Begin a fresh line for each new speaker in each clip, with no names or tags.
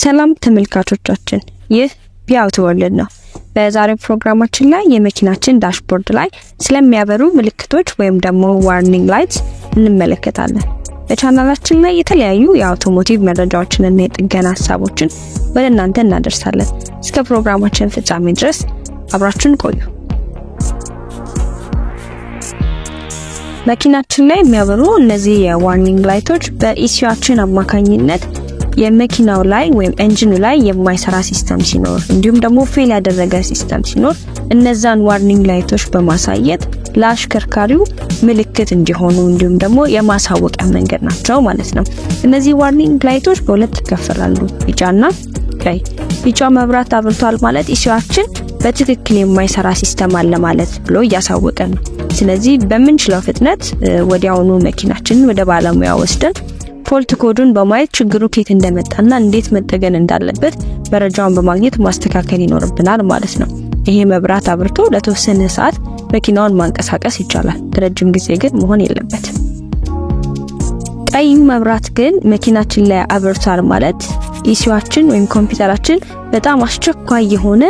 ሰላም ተመልካቾቻችን፣ ይህ ቢአውቶ ወርልድ ነው። በዛሬው ፕሮግራማችን ላይ የመኪናችን dashboard ላይ ስለሚያበሩ ምልክቶች ወይም ደግሞ warning lights እንመለከታለን። በቻናላችን ላይ የተለያዩ የ automotive መረጃዎችንና የጥገና ሀሳቦችን ወደ እናንተ እናደርሳለን። እስከ ፕሮግራማችን ፍጻሜ ድረስ አብራችሁን ቆዩ። መኪናችን ላይ የሚያበሩ እነዚህ የ warning light ኦች በ ECU ኣችን አማካኝነት የመኪናው ላይ ወይም engine ኑ ላይ የማይሰራ system ሲኖር እንዲሁም ደግሞ fail ያደረገ system ሲኖር እነዛን warning light ኦች በማሳየት ለአሽከርካሪው ምልክት እንዲሆኑ እንዲሁም ደግሞ የማሳወቂያ መንገድ ናቸው ማለት ነው። እነዚህ warning light ኦች በሁለት ይከፈላሉ፣ ቢጫና ቀይ። ቢጫ መብራት አብርቷል ማለት ECU ኣችን በትክክል የማይሰራ system አለ ማለት ብሎ እያሳወቀ ነው። ስለዚህ በምንችለው ፍጥነት ወዲያውኑ መኪናችንን ወደ ባለሙያ ወስደን fault code ኡን በማየት ችግሩ ከየት እንደመጣና እንዴት መጠገን እንዳለበት መረጃውን በማግኘት ማስተካከል ይኖርብናል ማለት ነው። ይሄ መብራት አብርቶ ለተወሰነ ሰዓት መኪናውን ማንቀሳቀስ ይቻላል። ለረጅም ጊዜ ግን መሆን የለበትም። ቀዩ መብራት ግን መኪናችን ላይ አብርቷል ማለት ECU ኣችን ወይም ኮምፒውተራችን በጣም አስቸኳይ የሆነ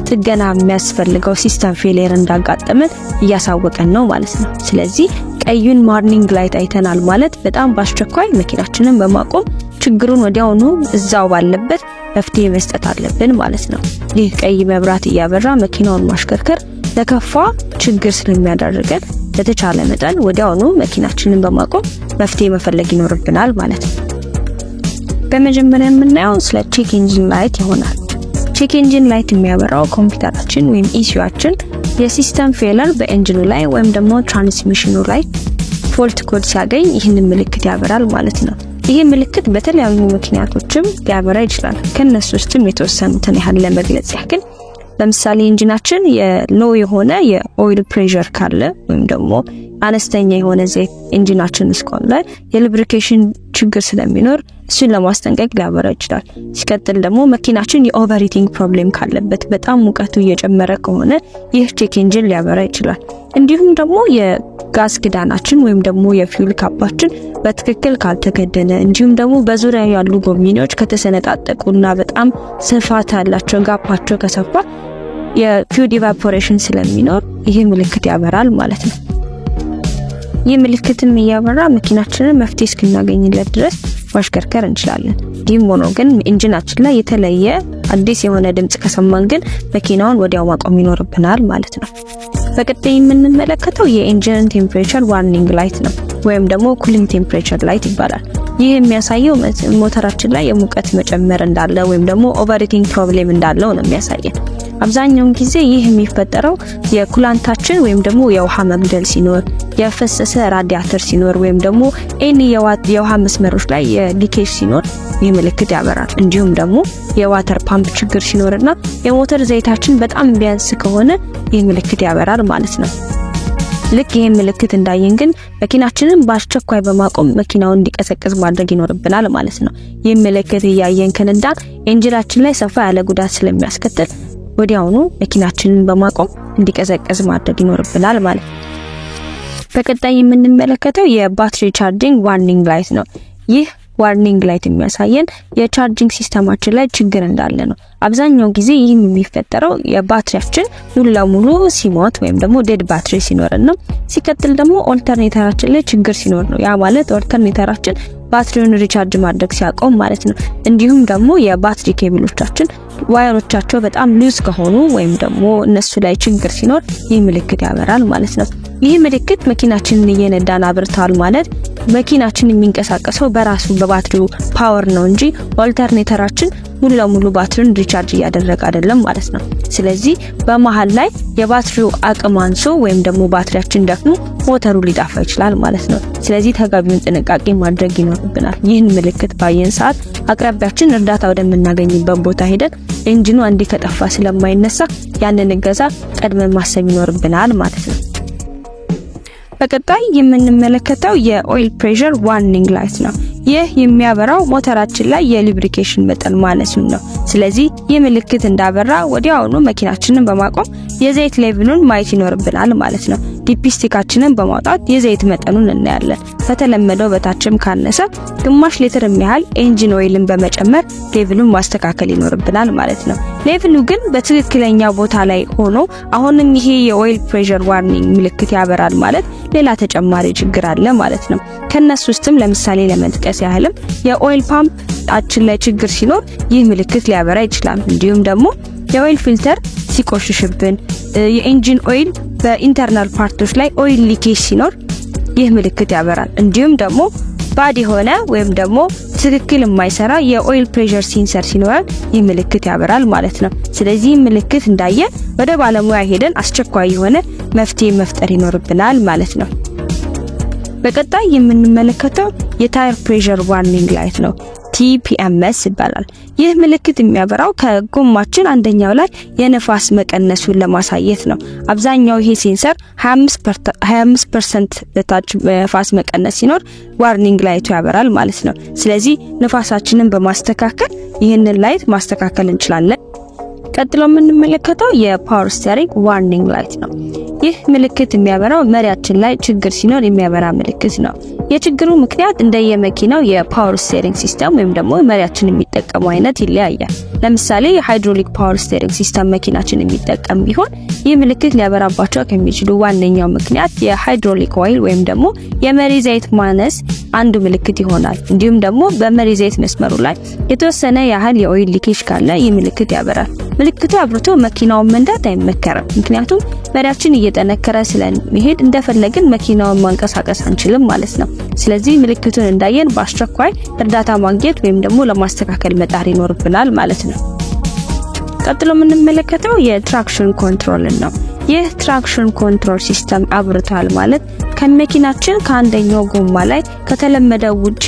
ጥገና የሚያስፈልገው system failure እንዳጋጠመን እያሳወቀን ነው ማለት ነው። ስለዚህ ቀዩን warning light አይተናል ማለት በጣም በአስቸኳይ መኪናችንን በማቆም ችግሩን ወዲያውኑ እዛው ባለበት መፍትሄ መስጠት አለብን ማለት ነው። ይህ ቀይ መብራት እያበራ መኪናውን ማሽከርከር ለከፋ ችግር ስለሚያዳርገን በተቻለ መጠን ወዲያውኑ መኪናችንን በማቆም መፍትሄ መፈለግ ይኖርብናል ማለት ነው። በመጀመሪያ የምናየው ስለ check engine light ይሆናል። Check engine light የሚያበራው ኮምፒውተራችን ወይም ECU ኣችን የ system failure በ engine ኑ ላይ ወይም ደግሞ transmission ኑ ላይ fault code ሲያገኝ ይህንን ምልክት ያበራል ማለት ነው። ይህ ምልክት በተለያዩ ምክንያቶችም ሊያበራ ይችላል። ከነሱ ውስጥም የተወሰኑትን ያህል ለመግለጽ ያክል ለምሳሌ engine ኣችን የ low የሆነ የ oil pressure ካለ ወይም ደግሞ አነስተኛ የሆነ ዘይት engine ኣችን ውስጥ ካለ የ lubrication ችግር ስለሚኖር እሱን ለማስጠንቀቅ ሊያበራ ይችላል። ሲቀጥል ደግሞ መኪናችን የ overheating problem ካለበት በጣም ሙቀቱ እየጨመረ ከሆነ ይህ check engine ሊያበራ ይችላል። እንዲሁም ደግሞ የጋዝ ክዳናችን ወይም ደግሞ የ fuel cap ኣችን በትክክል ካልተከደነ እንዲሁም ደግሞ በዙሪያ ያሉ ጎሚኒዎች ከተሰነጣጠቁና በጣም ስፋት ያላቸው gap ኣቸው ከሰፋ የ fluid evaporation ስለሚኖር ይህ ምልክት ያበራል ማለት ነው። ይህ ምልክትም እያበራ መኪናችንን መፍትሄ እስክናገኝለት ድረስ ማሽከርከር እንችላለን። ይህም ሆኖ ግን engine ኣችን ላይ የተለየ አዲስ የሆነ ድምጽ ከሰማን ግን መኪናውን ወዲያው ማቆም ይኖርብናል ማለት ነው። በቀጣይ የምንመለከተው የ engine temperature warning light ነው ወይም ደግሞ cooling temperature light ይባላል። ይህ የሚያሳየው ሞተራችን ላይ የሙቀት መጨመር እንዳለ ወይም ደግሞ overheating problem እንዳለው ነው የሚያሳየን። አብዛኛውን ጊዜ ይህ የሚፈጠረው የ coolant ኣችን ወይም ደግሞ የውሃ መጉደል ሲኖር፣ የፈሰሰ ራዲያተር ሲኖር ወይም ደግሞ any የውሃ መስመሮች ላይ የ leakage ሲኖር ይህ ምልክት ያበራል። እንዲሁም ደግሞ የ water pump ችግር ሲኖርና የሞተር ዘይታችን በጣም ቢያንስ ከሆነ ይህ ምልክት ያበራል ማለት ነው። ልክ ይህን ምልክት እንዳየን ግን መኪናችንን በአስቸኳይ በማቆም መኪናውን እንዲቀዘቅዝ ማድረግ ይኖርብናል ማለት ነው። ይህ ምልክት እያየን ከነዳን engine ኣችን ላይ ሰፋ ያለ ጉዳት ስለሚያስከትል ወዲያውኑ መኪናችንን በማቆም እንዲቀዘቅዝ ማድረግ ይኖርብናል ማለት ነው። በቀጣይ የምንመለከተው የ battery charging warning light ነው። ይህ warning light የሚያሳየን የ charging system ኣችን ላይ ችግር እንዳለ ነው። አብዛኛው ጊዜ ይህም የሚፈጠረው የባትሪያችን ሙሉ ለሙሉ ሲሞት ወይም ደግሞ dead battery ሲኖረን ነው። ሲቀጥል ደግሞ alternator ኣችን ላይ ችግር ሲኖር ነው። ያ ማለት alternator ኣችን ባትሪውን recharge ማድረግ ሲያቆም ማለት ነው። እንዲሁም ደግሞ የባትሪ ኬብሎቻችን wire ኦቻቸው በጣም loose ከሆኑ ወይም ደግሞ እነሱ ላይ ችግር ሲኖር ይህ ምልክት ያበራል ማለት ነው። ይህ ምልክት መኪናችንን እየነዳን አብርቷል ማለት መኪናችን የሚንቀሳቀሰው በራሱ በባትሪው power ነው እንጂ alternator ኣችን ሙሉ ለሙሉ ባትሪውን recharge እያደረገ አይደለም ማለት ነው። ስለዚህ በመሃል ላይ የባትሪው አቅም አንሶ ወይም ደግሞ ባትሪያችን ደክሞ ሞተሩ ሊጠፋ ይችላል ማለት ነው። ስለዚህ ተገቢውን ጥንቃቄ ማድረግ ይኖርብናል። ይህን ምልክት ባየን ሰዓት አቅራቢያችን እርዳታ ወደምናገኝበት ቦታ ሄደን engine ኑ አንዴ ከጠፋ ስለማይነሳ ያንን እገዛ ቀድመን ማሰብ ይኖርብናል ማለት ነው። በቀጣይ የምንመለከተው የ oil pressure warning light ነው። ይህ የሚያበራው ሞተራችን ላይ የ lubrication መጠን ማነሱን ነው። ስለዚህ ይህ ምልክት እንዳበራ ወዲያውኑ መኪናችንን በማቆም የዘይት level ኡን ማየት ይኖርብናል ማለት ነው። Dipstick ኣችንን በማውጣት የዘይት መጠኑን እናያለን። ከተለመደው በታችም ካነሰ ግማሽ ሊትር የሚያህል engine oil ን በመጨመር level ኡን ማስተካከል ይኖርብናል ማለት ነው። Level ኡ ግን በትክክለኛ ቦታ ላይ ሆኖ አሁንም ይሄ የ oil pressure warning ምልክት ያበራል ማለት ሌላ ተጨማሪ ችግር አለ ማለት ነው። ከነሱ ውስጥም ለምሳሌ ለመጥቀስ ያህልም የ oil pump ኣችን ላይ ችግር ሲኖር ይህ ምልክት ሊያበራ ይችላል። እንዲሁም ደግሞ የ oil filter ሲቆሽሽብን፣ የ engine oil በ internal part ኦች ላይ oil leakage ሲኖር ይህ ምልክት ያበራል። እንዲሁም ደግሞ bad የሆነ ወይም ደግሞ ትክክል የማይሰራ የ oil pressure sensor ሲኖረን ይህ ምልክት ያበራል ማለት ነው። ስለዚህ ምልክት እንዳየን ወደ ባለሙያ ሄደን አስቸኳይ የሆነ መፍትሄ መፍጠር ይኖርብናል ማለት ነው። በቀጣይ የምንመለከተው የ tire pressure warning light ነው። TPMS ይባላል። ይህ ምልክት የሚያበራው ከጎማችን አንደኛው ላይ የነፋስ መቀነሱን ለማሳየት ነው። አብዛኛው ይሄ sensor 25% በታች ነፋስ መቀነስ ሲኖር warning light ኡ ያበራል ማለት ነው። ስለዚህ ነፋሳችንን በማስተካከል ይህንን light ማስተካከል እንችላለን። ቀጥሎ የምንመለከተው የ power steering warning light ነው። ይህ ምልክት የሚያበራው መሪያችን ላይ ችግር ሲኖር የሚያበራ ምልክት ነው። የችግሩ ምክንያት እንደየመኪናው የ power steering system ወይም ደግሞ መሪያችን የሚጠቀመው አይነት ይለያያል። ለምሳሌ የ hydraulic power steering system መኪናችን የሚጠቀም ቢሆን ይህ ምልክት ሊያበራባቸው ከሚችሉ ዋነኛው ምክንያት የ hydraulic oil ወይም ደግሞ የመሪ ዘይት ማነስ አንዱ ምልክት ይሆናል። እንዲሁም ደግሞ በመሪ ዘይት መስመሩ ላይ የተወሰነ ያህል የ oil leakage ካለ ይህ ምልክት ያበራል። ምልክቱ አብርቶ መኪናውን መንዳት አይመከርም። ምክንያቱም መሪያችን እየጠነከረ ስለሚሄድ እንደፈለግን መኪናውን ማንቀሳቀስ አንችልም ማለት ነው። ስለዚህ ምልክቱን እንዳየን በአስቸኳይ እርዳታ ማግኘት ወይም ደግሞ ለማስተካከል መጣር ይኖርብናል ማለት ነው። ቀጥሎ የምንመለከተው የ traction control ን ነው። ይህ traction control system አብርቷል ማለት ከመኪናችን ከአንደኛው ጎማ ላይ ከተለመደው ውጪ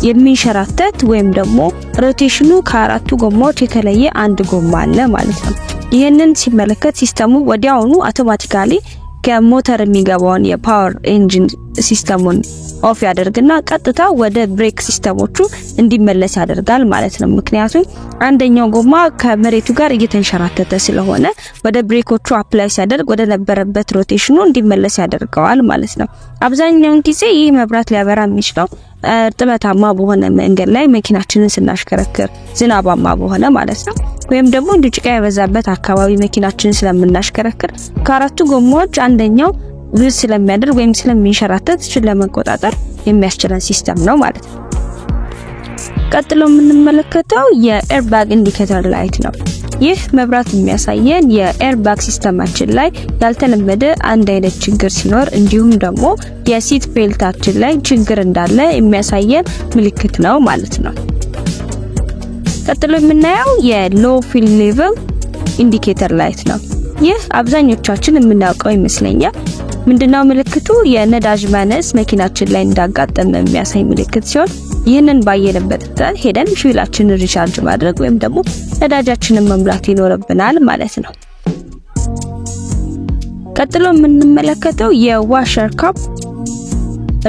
የሚንሸራተት ወይም ደግሞ rotation ኑ ከአራቱ ጎማዎች የተለየ አንድ ጎማ አለ ማለት ነው። ይህንን ሲመለከት system ኡ ወዲያውኑ automatically ከሞተር የሚገባውን የ power engine system ኡን off ያደርግና ቀጥታ ወደ brake system ኦቹ እንዲመለስ ያደርጋል ማለት ነው። ምክንያቱም አንደኛው ጎማ ከመሬቱ ጋር እየተንሸራተተ ስለሆነ ወደ brake ኦቹ apply ሲያደርግ ወደ ነበረበት rotation ኑ እንዲመለስ ያደርገዋል ማለት ነው። አብዛኛውን ጊዜ ይህ መብራት ሊያበራ የሚችለው እርጥበታማ በሆነ መንገድ ላይ መኪናችንን ስናሽከረክር፣ ዝናባማ በሆነ ማለት ነው፣ ወይም ደግሞ እንዲሁ ጭቃ የበዛበት አካባቢ መኪናችንን ስለምናሽከረክር ከአራቱ ጎማዎች አንደኛው loose ስለሚያደርግ ወይም ስለሚንሸራተት እሱን ለመቆጣጠር የሚያስችለን system ነው ማለት ነው። ቀጥሎ የምንመለከተው የ airbag indicator light ነው። ይህ መብራት የሚያሳየን የ airbag system ኣችን ላይ ያልተለመደ አንድ አይነት ችግር ሲኖር እንዲሁም ደግሞ የ seat belt ኣችን ላይ ችግር እንዳለ የሚያሳየን ምልክት ነው ማለት ነው። ቀጥሎ የምናየው የ low fuel level indicator light ነው። ይህ አብዛኞቻችን የምናውቀው ይመስለኛል። ምንድነው ምልክቱ? የነዳጅ ማነስ መኪናችን ላይ እንዳጋጠመ የሚያሳይ ምልክት ሲሆን ይህንን ባየንበት ፍጥነት ሄደን fuel ኣችንን recharge ማድረግ ወይም ደግሞ ነዳጃችንን መሙላት ይኖርብናል ማለት ነው። ቀጥሎ የምንመለከተው የ washer cap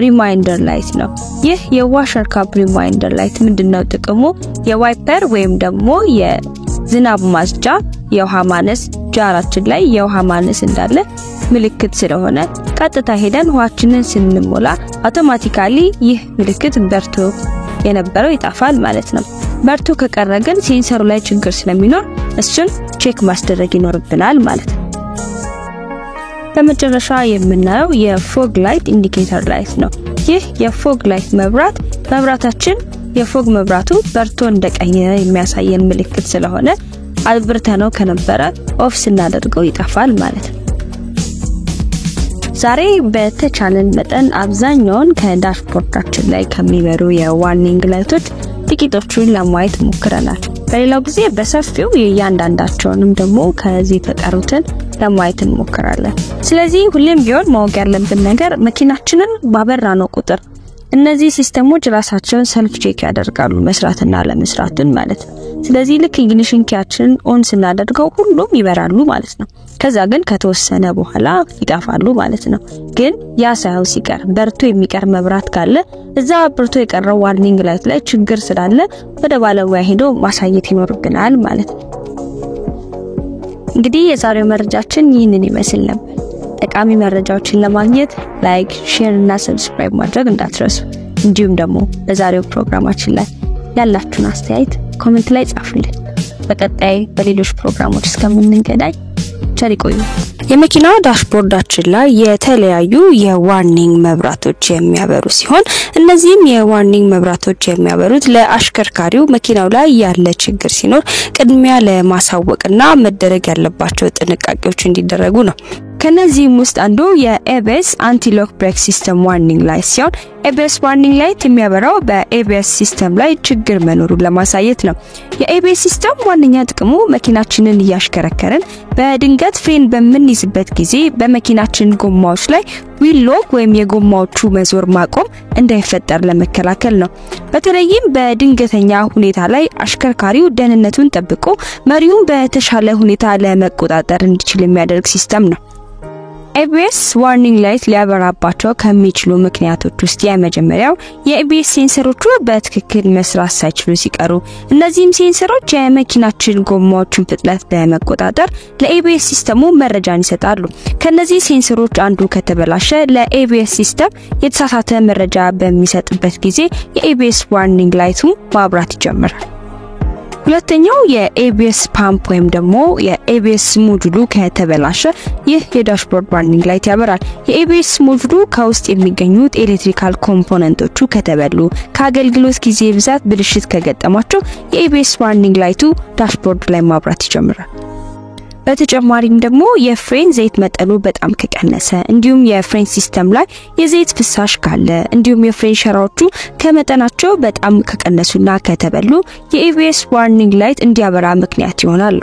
reminder light ነው። ይህ የ washer cap reminder light ምንድነው ጥቅሙ? የ wiper ወይም ደግሞ የዝናብ ማጽጃ የውሃ ማነስ jar ኣችን ላይ የውሃ ማነስ እንዳለ ምልክት ስለሆነ ቀጥታ ሄደን ውሃችንን ስንሞላ automatically ይህ ምልክት በርቶ የነበረው ይጠፋል ማለት ነው። በርቶ ከቀረ ግን sensor ኡ ላይ ችግር ስለሚኖር እሱን check ማስደረግ ይኖርብናል ማለት ነው። በመጨረሻ የምናየው የ fog light indicator light ነው። ይህ የ fog light መብራት መብራታችን የ fog መብራቱ በርቶ እንደቀየረ የሚያሳየን ምልክት ስለሆነ አብርተነው ከነበረ off ስናደርገው ይጠፋል ማለት ነው። ዛሬ በተቻለን መጠን አብዛኛውን ከ dashboard ኣችን ላይ ከሚበሩ የ warning light ኦች ጥቂቶቹን ለማየት ሞክረናል። በሌላው ጊዜ በሰፊው የእያንዳንዳቸውንም ደግሞ ከዚህ የተቀሩትን ለማየት እንሞክራለን። ስለዚህ ሁሌም ቢሆን ማወቅ ያለብን ነገር መኪናችንን ባበራነው ቁጥር እነዚህ system ኦች ራሳቸውን self check ያደርጋሉ፣ መስራትና አለመስራቱን ማለት ነው። ስለዚህ ልክ ignition key ያችንን on ስናደርገው ሁሉም ይበራሉ ማለት ነው። ከዛ ግን ከተወሰነ በኋላ ይጠፋሉ ማለት ነው። ግን ያ ሳይሆን ሲቀር በርቶ የሚቀር መብራት ካለ እዛ በርቶ የቀረው warning light ላይ ችግር ስላለ ወደ ባለሙያ ሄዶ ማሳየት ይኖርብናል ማለት ነው። እንግዲህ የዛሬው መረጃችን ይህንን ይመስል ነበር። ጠቃሚ መረጃዎችን ለማግኘት like፣ share እና subscribe ማድረግ እንዳትረሱ። እንዲሁም ደግሞ በዛሬው ፕሮግራማችን ላይ ያላችሁን አስተያየት comment ላይ ጻፉልን። በቀጣይ በሌሎች ፕሮግራሞች እስከምንገናኝ ቸር ይቆዩ።
የመኪና dashboard ኣችን ላይ የተለያዩ የ warning መብራቶች የሚያበሩ ሲሆን፣ እነዚህም የ warning መብራቶች የሚያበሩት ለአሽከርካሪው መኪናው ላይ ያለ ችግር ሲኖር ቅድሚያ ለማሳወቅና መደረግ ያለባቸው ጥንቃቄዎች እንዲደረጉ ነው።
ከነዚህም ውስጥ አንዱ የ ABS anti-lock brake system warning light ሲሆን፣ ABS warning light የሚያበራው በ ABS system ላይ ችግር መኖሩን ለማሳየት ነው። የ ABS system ዋነኛ ጥቅሙ መኪናችንን እያሽከረከርን በድንገት ፍሬን በምንይዝበት ጊዜ በመኪናችን ጎማዎች ላይ wheel lock ወይም የጎማዎቹ መዞር ማቆም እንዳይፈጠር ለመከላከል ነው። በተለይም በድንገተኛ ሁኔታ ላይ አሽከርካሪው ደህንነቱን ጠብቆ መሪውን በተሻለ ሁኔታ ለመቆጣጠር እንዲችል የሚያደርግ system ነው። ABS warning light ሊያበራባቸው ከሚችሉ ምክንያቶች ውስጥ የመጀመሪያው የ ABS sensor ኦቹ በትክክል መስራት ሳይችሉ ሲቀሩ፣ እነዚህም sensor ኦች የመኪናችን ጎማዎችን ፍጥነት በመቆጣጠር ለ ABS system ኡ መረጃን ይሰጣሉ። ከነዚህ sensor ኦች አንዱ ከተበላሸ ለ ABS system የተሳሳተ መረጃ በሚሰጥበት ጊዜ የ ABS warning light ኡ ማብራት ይጀምራል። ሁለተኛው የ ABS pump ወይም ደግሞ የ ABS module ኡ ከተበላሸ ይህ የ dashboard warning light ያበራል። የ ABS module ኡ ከውስጥ የሚገኙት electrical component ኦቹ ከተበሉ፣ ከአገልግሎት ጊዜ ብዛት ብልሽት ከገጠማቸው የ ABS warning light ኡ dashboard ላይ ማብራት ይጀምራል። በተጨማሪም ደግሞ የፍሬን ዘይት መጠኑ በጣም ከቀነሰ፣ እንዲሁም የፍሬን system ላይ የዘይት ፍሳሽ ካለ፣ እንዲሁም የፍሬን ሸራዎቹ ከመጠናቸው በጣም ከቀነሱና ከተበሉ የ ABS warning light እንዲያበራ ምክንያት ይሆናሉ።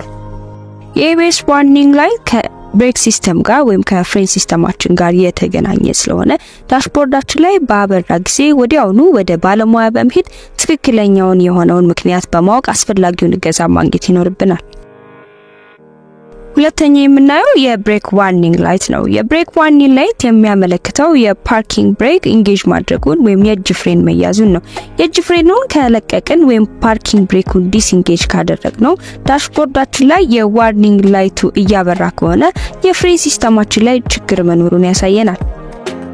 የ ABS warning light ከ brake system ጋር ወይም ከፍሬን system ኣችን ጋር የተገናኘ ስለሆነ dashboard ኣችን ላይ ባበራ ጊዜ ወዲያውኑ ወደ ባለሙያ በመሄድ ትክክለኛውን የሆነውን ምክንያት በማወቅ አስፈላጊውን እገዛ ማግኘት ይኖርብናል። ሁለተኛ የምናየው የ brake warning light ነው። የ brake warning light የሚያመለክተው የ parking brake engage ማድረጉን ወይም የእጅ ፍሬን መያዙን ነው። የእጅ ፍሬኑን ከለቀቅን ወይም parking brake ኡን disengage ካደረግነው dashboard ኣችን ላይ የ warning light ኡ እያበራ ከሆነ የፍሬን system ኣችን ላይ ችግር መኖሩን ያሳየናል።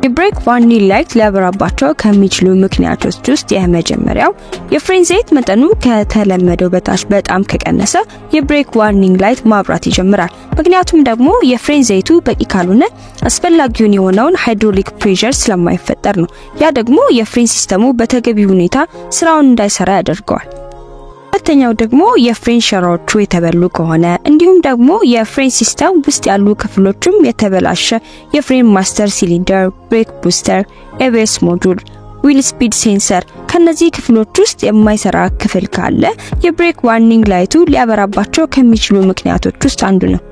የ brake warning light ሊያበራባቸው ከሚችሉ ምክንያቶች ውስጥ የመጀመሪያው የፍሬን ዘይት መጠኑ ከተለመደው በታች በጣም ከቀነሰ የ brake warning light ማብራት ይጀምራል። ምክንያቱም ደግሞ የፍሬን ዘይቱ በቂ ካልሆነ አስፈላጊውን የሆነውን hydraulic pressure ስለማይፈጠር ነው። ያ ደግሞ የፍሬን system ኡ በተገቢ ሁኔታ ስራውን እንዳይሰራ ያደርገዋል። ሁለተኛው ደግሞ የፍሬን ሸራዎቹ የተበሉ ከሆነ፣ እንዲሁም ደግሞ የፍሬን system ውስጥ ያሉ ክፍሎችም የተበላሸ የፍሬን master cylinder፣ brake booster፣ ABS module፣ wheel speed sensor ከነዚህ ክፍሎች ውስጥ የማይሰራ ክፍል ካለ የ brake warning light ኡ ሊያበራባቸው ከሚችሉ ምክንያቶች ውስጥ አንዱ ነው።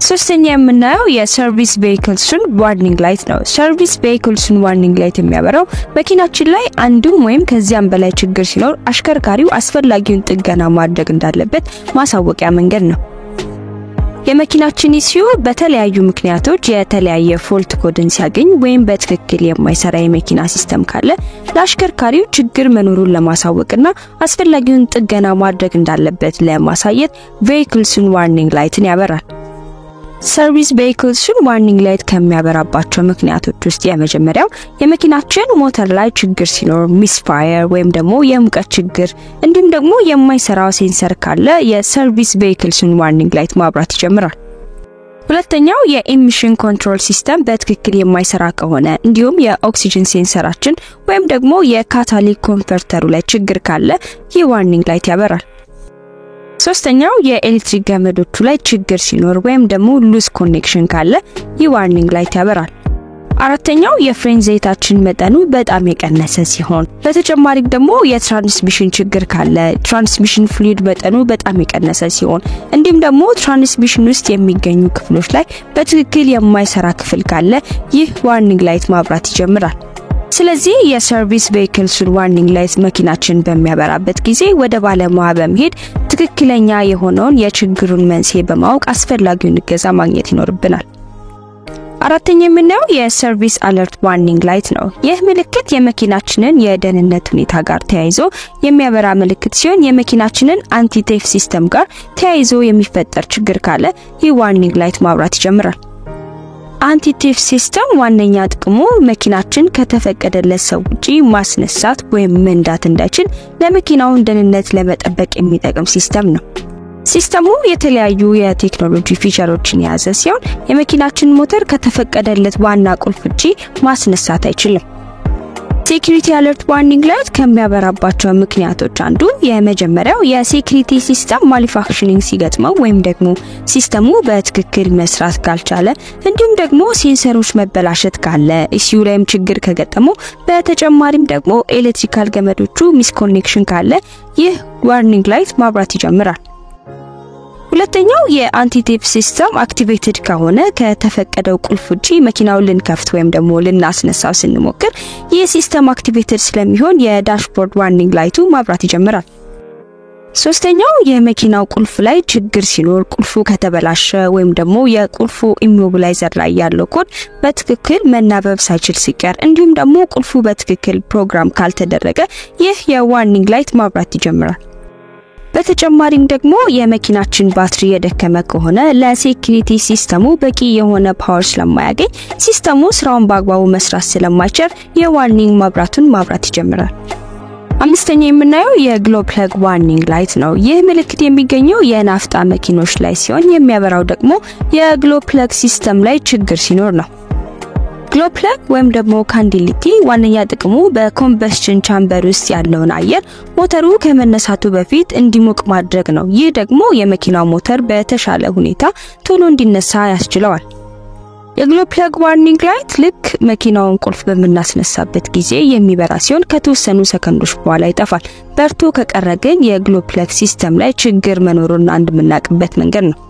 ሶስተኛ የምናየው የ service vehicles ኡን warning light ነው። Service vehicles ኡን warning light የሚያበራው መኪናችን ላይ አንዱም ወይም ከዚያም በላይ ችግር ሲኖር አሽከርካሪው አስፈላጊውን ጥገና ማድረግ እንዳለበት ማሳወቂያ መንገድ ነው። የመኪናችን ECU በተለያዩ ምክንያቶች የተለያየ fault code ን ሲያገኝ ወይም በትክክል የማይሰራ የመኪና system ካለ ለአሽከርካሪው ችግር መኖሩን ለማሳወቅና አስፈላጊውን ጥገና ማድረግ እንዳለበት ለማሳየት vehicles ኡን warning light ን ያበራል። Service vehicles ኡን warning light ከሚያበራባቸው ምክንያቶች ውስጥ የመጀመሪያው የመኪናችን ሞተር ላይ ችግር ሲኖር፣ misfire ወይም ደግሞ የሙቀት ችግር፣ እንዲሁም ደግሞ የማይሰራው sensor ካለ የ service vehicles ኡን warning light ማብራት ይጀምራል። ሁለተኛው የ emission control system በትክክል የማይሰራ ከሆነ፣ እንዲሁም የ oxygen sensor ኣችን ወይም ደግሞ የ catalytic converter ኡ ላይ ችግር ካለ ይህ warning light ያበራል። ሶስተኛው የኤሌክትሪክ ገመዶቹ ላይ ችግር ሲኖር ወይም ደግሞ loose connection ካለ ይህ warning light ያበራል። አራተኛው የፍሬን ዘይታችን መጠኑ በጣም የቀነሰ ሲሆን፣ በተጨማሪም ደግሞ የ transmission ችግር ካለ፣ transmission fluid መጠኑ በጣም የቀነሰ ሲሆን፣ እንዲሁም ደግሞ transmission ውስጥ የሚገኙ ክፍሎች ላይ በትክክል የማይሰራ ክፍል ካለ ይህ warning light ማብራት ይጀምራል። ስለዚህ የ service vehicles ኡን warning light መኪናችን በሚያበራበት ጊዜ ወደ ባለሙያ በመሄድ ትክክለኛ የሆነውን የችግሩን መንስኤ በማወቅ አስፈላጊውን እገዛ ማግኘት ይኖርብናል። አራተኛ የምናየው የ service alert warning light ነው። ይህ ምልክት የመኪናችንን የደህንነት ሁኔታ ጋር ተያይዞ የሚያበራ ምልክት ሲሆን፣ የመኪናችንን anti-theft system ጋር ተያይዞ የሚፈጠር ችግር ካለ ይህ warning light ማብራት ይጀምራል። Anti-theft system ዋነኛ ጥቅሙ መኪናችን ከተፈቀደለት ሰው ውጪ ማስነሳት ወይም መንዳት እንዳይችል ለመኪናውን ደህንነት ለመጠበቅ የሚጠቅም system ነው። System ኡ የተለያዩ የቴክኖሎጂ feature ኦችን የያዘ ሲሆን የመኪናችን ሞተር ከተፈቀደለት ዋና ቁልፍ ውጪ ማስነሳት አይችልም። Security alert warning light ከሚያበራባቸው ምክንያቶች አንዱ የመጀመሪያው የ security system malfunctioning ሲገጥመው ወይም ደግሞ system ኡ በትክክል መስራት ካልቻለ፣ እንዲሁም ደግሞ sensor ኦች መበላሸት ካለ፣ ECU ላይም ችግር ከገጠመው፣ በተጨማሪም ደግሞ electrical ገመዶቹ misconnection ካለ ይህ warning light ማብራት ይጀምራል። ሁለተኛው የ anti-theft system activated ከሆነ ከተፈቀደው ቁልፍ ውጪ መኪናውን ልንከፍት ወይም ደግሞ ልናስነሳው ስንሞክር ይህ system activated ስለሚሆን የ dashboard warning light ኡ ማብራት ይጀምራል። ሶስተኛው የመኪናው ቁልፍ ላይ ችግር ሲኖር፣ ቁልፉ ከተበላሸ ወይም ደግሞ የቁልፉ immobilizer ላይ ያለው ኮድ በትክክል መናበብ ሳይችል ሲቀር፣ እንዲሁም ደግሞ ቁልፉ በትክክል ፕሮግራም ካልተደረገ ይህ የ warning light ማብራት ይጀምራል። በተጨማሪም ደግሞ የመኪናችን ባትሪ የደከመ ከሆነ ለ security system ኡ በቂ የሆነ power ስለማያገኝ system ኡ ስራውን በአግባቡ መስራት ስለማይችል የ warning መብራቱን ማብራት ይጀምራል። አምስተኛ የምናየው የ glow plug warning light ነው። ይህ ምልክት የሚገኘው የናፍጣ መኪኖች ላይ ሲሆን የሚያበራው ደግሞ የ glow plug system ላይ ችግር ሲኖር ነው። Glow plug ወይም ደግሞ candlelight ዋነኛ ጥቅሙ በ combustion chamber ውስጥ ያለውን አየር ሞተሩ ከመነሳቱ በፊት እንዲሞቅ ማድረግ ነው። ይህ ደግሞ የመኪናው ሞተር በተሻለ ሁኔታ ቶሎ እንዲነሳ ያስችለዋል። የ glow plug warning light ልክ መኪናውን ቁልፍ በምናስነሳበት ጊዜ የሚበራ ሲሆን ከተወሰኑ ሰከንዶች በኋላ ይጠፋል። በርቶ ከቀረ ግን የ glow plug system ላይ ችግር መኖሩን አንድ የምናውቅበት መንገድ ነው።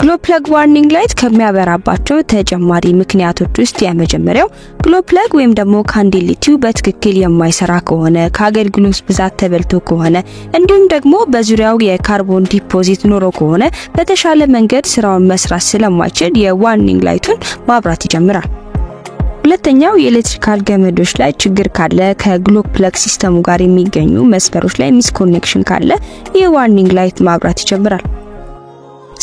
Glow plug warning light ከሚያበራባቸው ተጨማሪ ምክንያቶች ውስጥ የመጀመሪያው glow plug ወይም ደግሞ candlelight ኡ በትክክል የማይሰራ ከሆነ፣ ከአገልግሎት ብዛት ተበልቶ ከሆነ፣ እንዲሁም ደግሞ በዙሪያው የ carbon deposit ኖሮ ከሆነ በተሻለ መንገድ ስራውን መስራት ስለማይችል የ warning light ኡን ማብራት ይጀምራል። ሁለተኛው የ electrical ገመዶች ላይ ችግር ካለ፣ ከ glow plug system ኡ ጋር የሚገኙ መስመሮች ላይ misconnection ካለ የ warning light ማብራት ይጀምራል።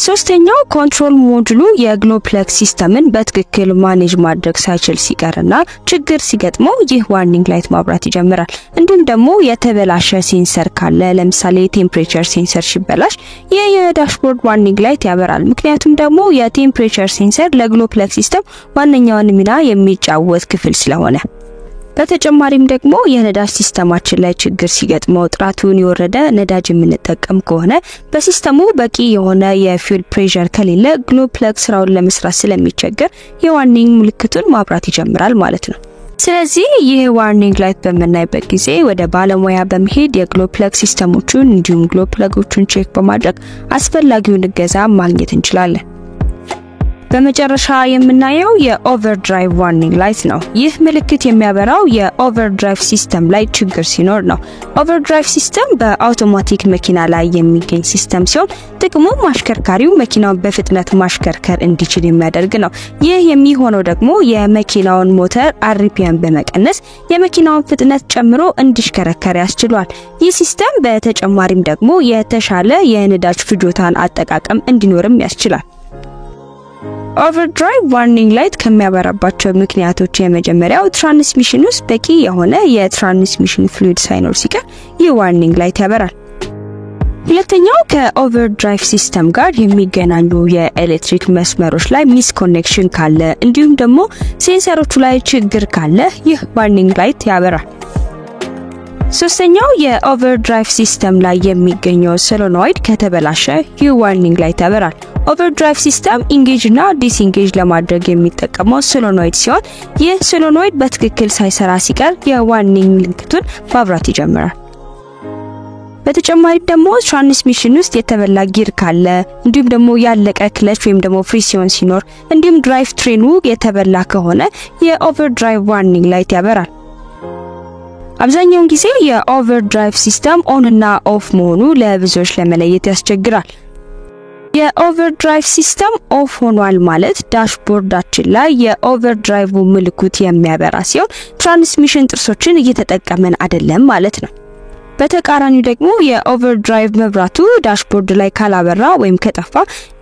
ሶስተኛው control module ኡ የ glow plug system ን በትክክል manage ማድረግ ሳይችል ሲቀርና ችግር ሲገጥመው ይህ warning light ማብራት ይጀምራል። እንዲሁም ደግሞ የተበላሸ sensor ካለ፣ ለምሳሌ temperature sensor ሲበላሽ ይህ የ dashboard warning light ያበራል። ምክንያቱም ደግሞ የ temperature sensor ለ glow plug system ዋነኛውን ሚና የሚጫወት ክፍል ስለሆነ። በተጨማሪም ደግሞ የነዳጅ system ኣችን ላይ ችግር ሲገጥመው፣ ጥራቱን የወረደ ነዳጅ የምንጠቀም ከሆነ፣ በ system ኡ በቂ የሆነ የ fuel pressure ከሌለ glow plug ስራውን ለመስራት ስለሚቸገር የ warning ምልክቱን ማብራት ይጀምራል ማለት ነው። ስለዚህ ይህ warning light በምናይበት ጊዜ ወደ ባለሙያ በመሄድ የ glow plug system ኦቹን እንዲሁም glow plug ኦቹን check በማድረግ አስፈላጊውን እገዛ ማግኘት እንችላለን። በመጨረሻ የምናየው የ overdrive warning light ነው። ይህ ምልክት የሚያበራው የ overdrive system ላይ ችግር ሲኖር ነው። Overdrive system በ አውቶማቲክ መኪና ላይ የሚገኝ system ሲሆን ጥቅሙም አሽከርካሪው መኪናውን በፍጥነት ማሽከርከር እንዲችል የሚያደርግ ነው። ይህ የሚሆነው ደግሞ የመኪናውን ሞተር RPM በመቀነስ የመኪናውን ፍጥነት ጨምሮ እንዲሽከረከር ያስችሏል። ይህ system በተጨማሪም ደግሞ የተሻለ የነዳጅ ፍጆታን አጠቃቀም እንዲኖርም ያስችላል። Overdrive warning light ከሚያበራባቸው ምክንያቶች የመጀመሪያው transmission ውስጥ በቂ የሆነ የ transmission fluid ሳይኖር ሲቀር ይህ warning light ያበራል። ሁለተኛው ከ overdrive system ጋር የሚገናኙ የኤሌክትሪክ መስመሮች ላይ misconnection ካለ፣ እንዲሁም ደግሞ sensor ኦቹ ላይ ችግር ካለ ይህ warning light ያበራል። ሶስተኛው የ overdrive system ላይ የሚገኘው solenoid ከተበላሸ ይህ warning light ያበራል። Overdrive system engage እና disengage ለማድረግ የሚጠቀመው solenoid ሲሆን ይህ solenoid በትክክል ሳይሰራ ሲቀር የ warning ምልክቱን ማብራት ይጀምራል። በተጨማሪ ደግሞ transmission ውስጥ የተበላ gear ካለ፣ እንዲሁም ደግሞ ያለቀ clutch ወይም ደግሞ ፍሪሲዮን ሲኖር፣ እንዲሁም drive train ኡ የተበላ ከሆነ የ overdrive warning light ያበራል። አብዛኛውን ጊዜ የ overdrive system on እና off መሆኑ ለብዙዎች ለመለየት ያስቸግራል። የ overdrive system off ሆኗል ማለት dashboard ኣችን ላይ የ overdrive ምልክት የሚያበራ ሲሆን transmission ጥርሶችን እየተጠቀመን አይደለም ማለት ነው።
በተቃራኒው ደግሞ የ overdrive መብራቱ dashboard ላይ ካላበራ ወይም ከጠፋ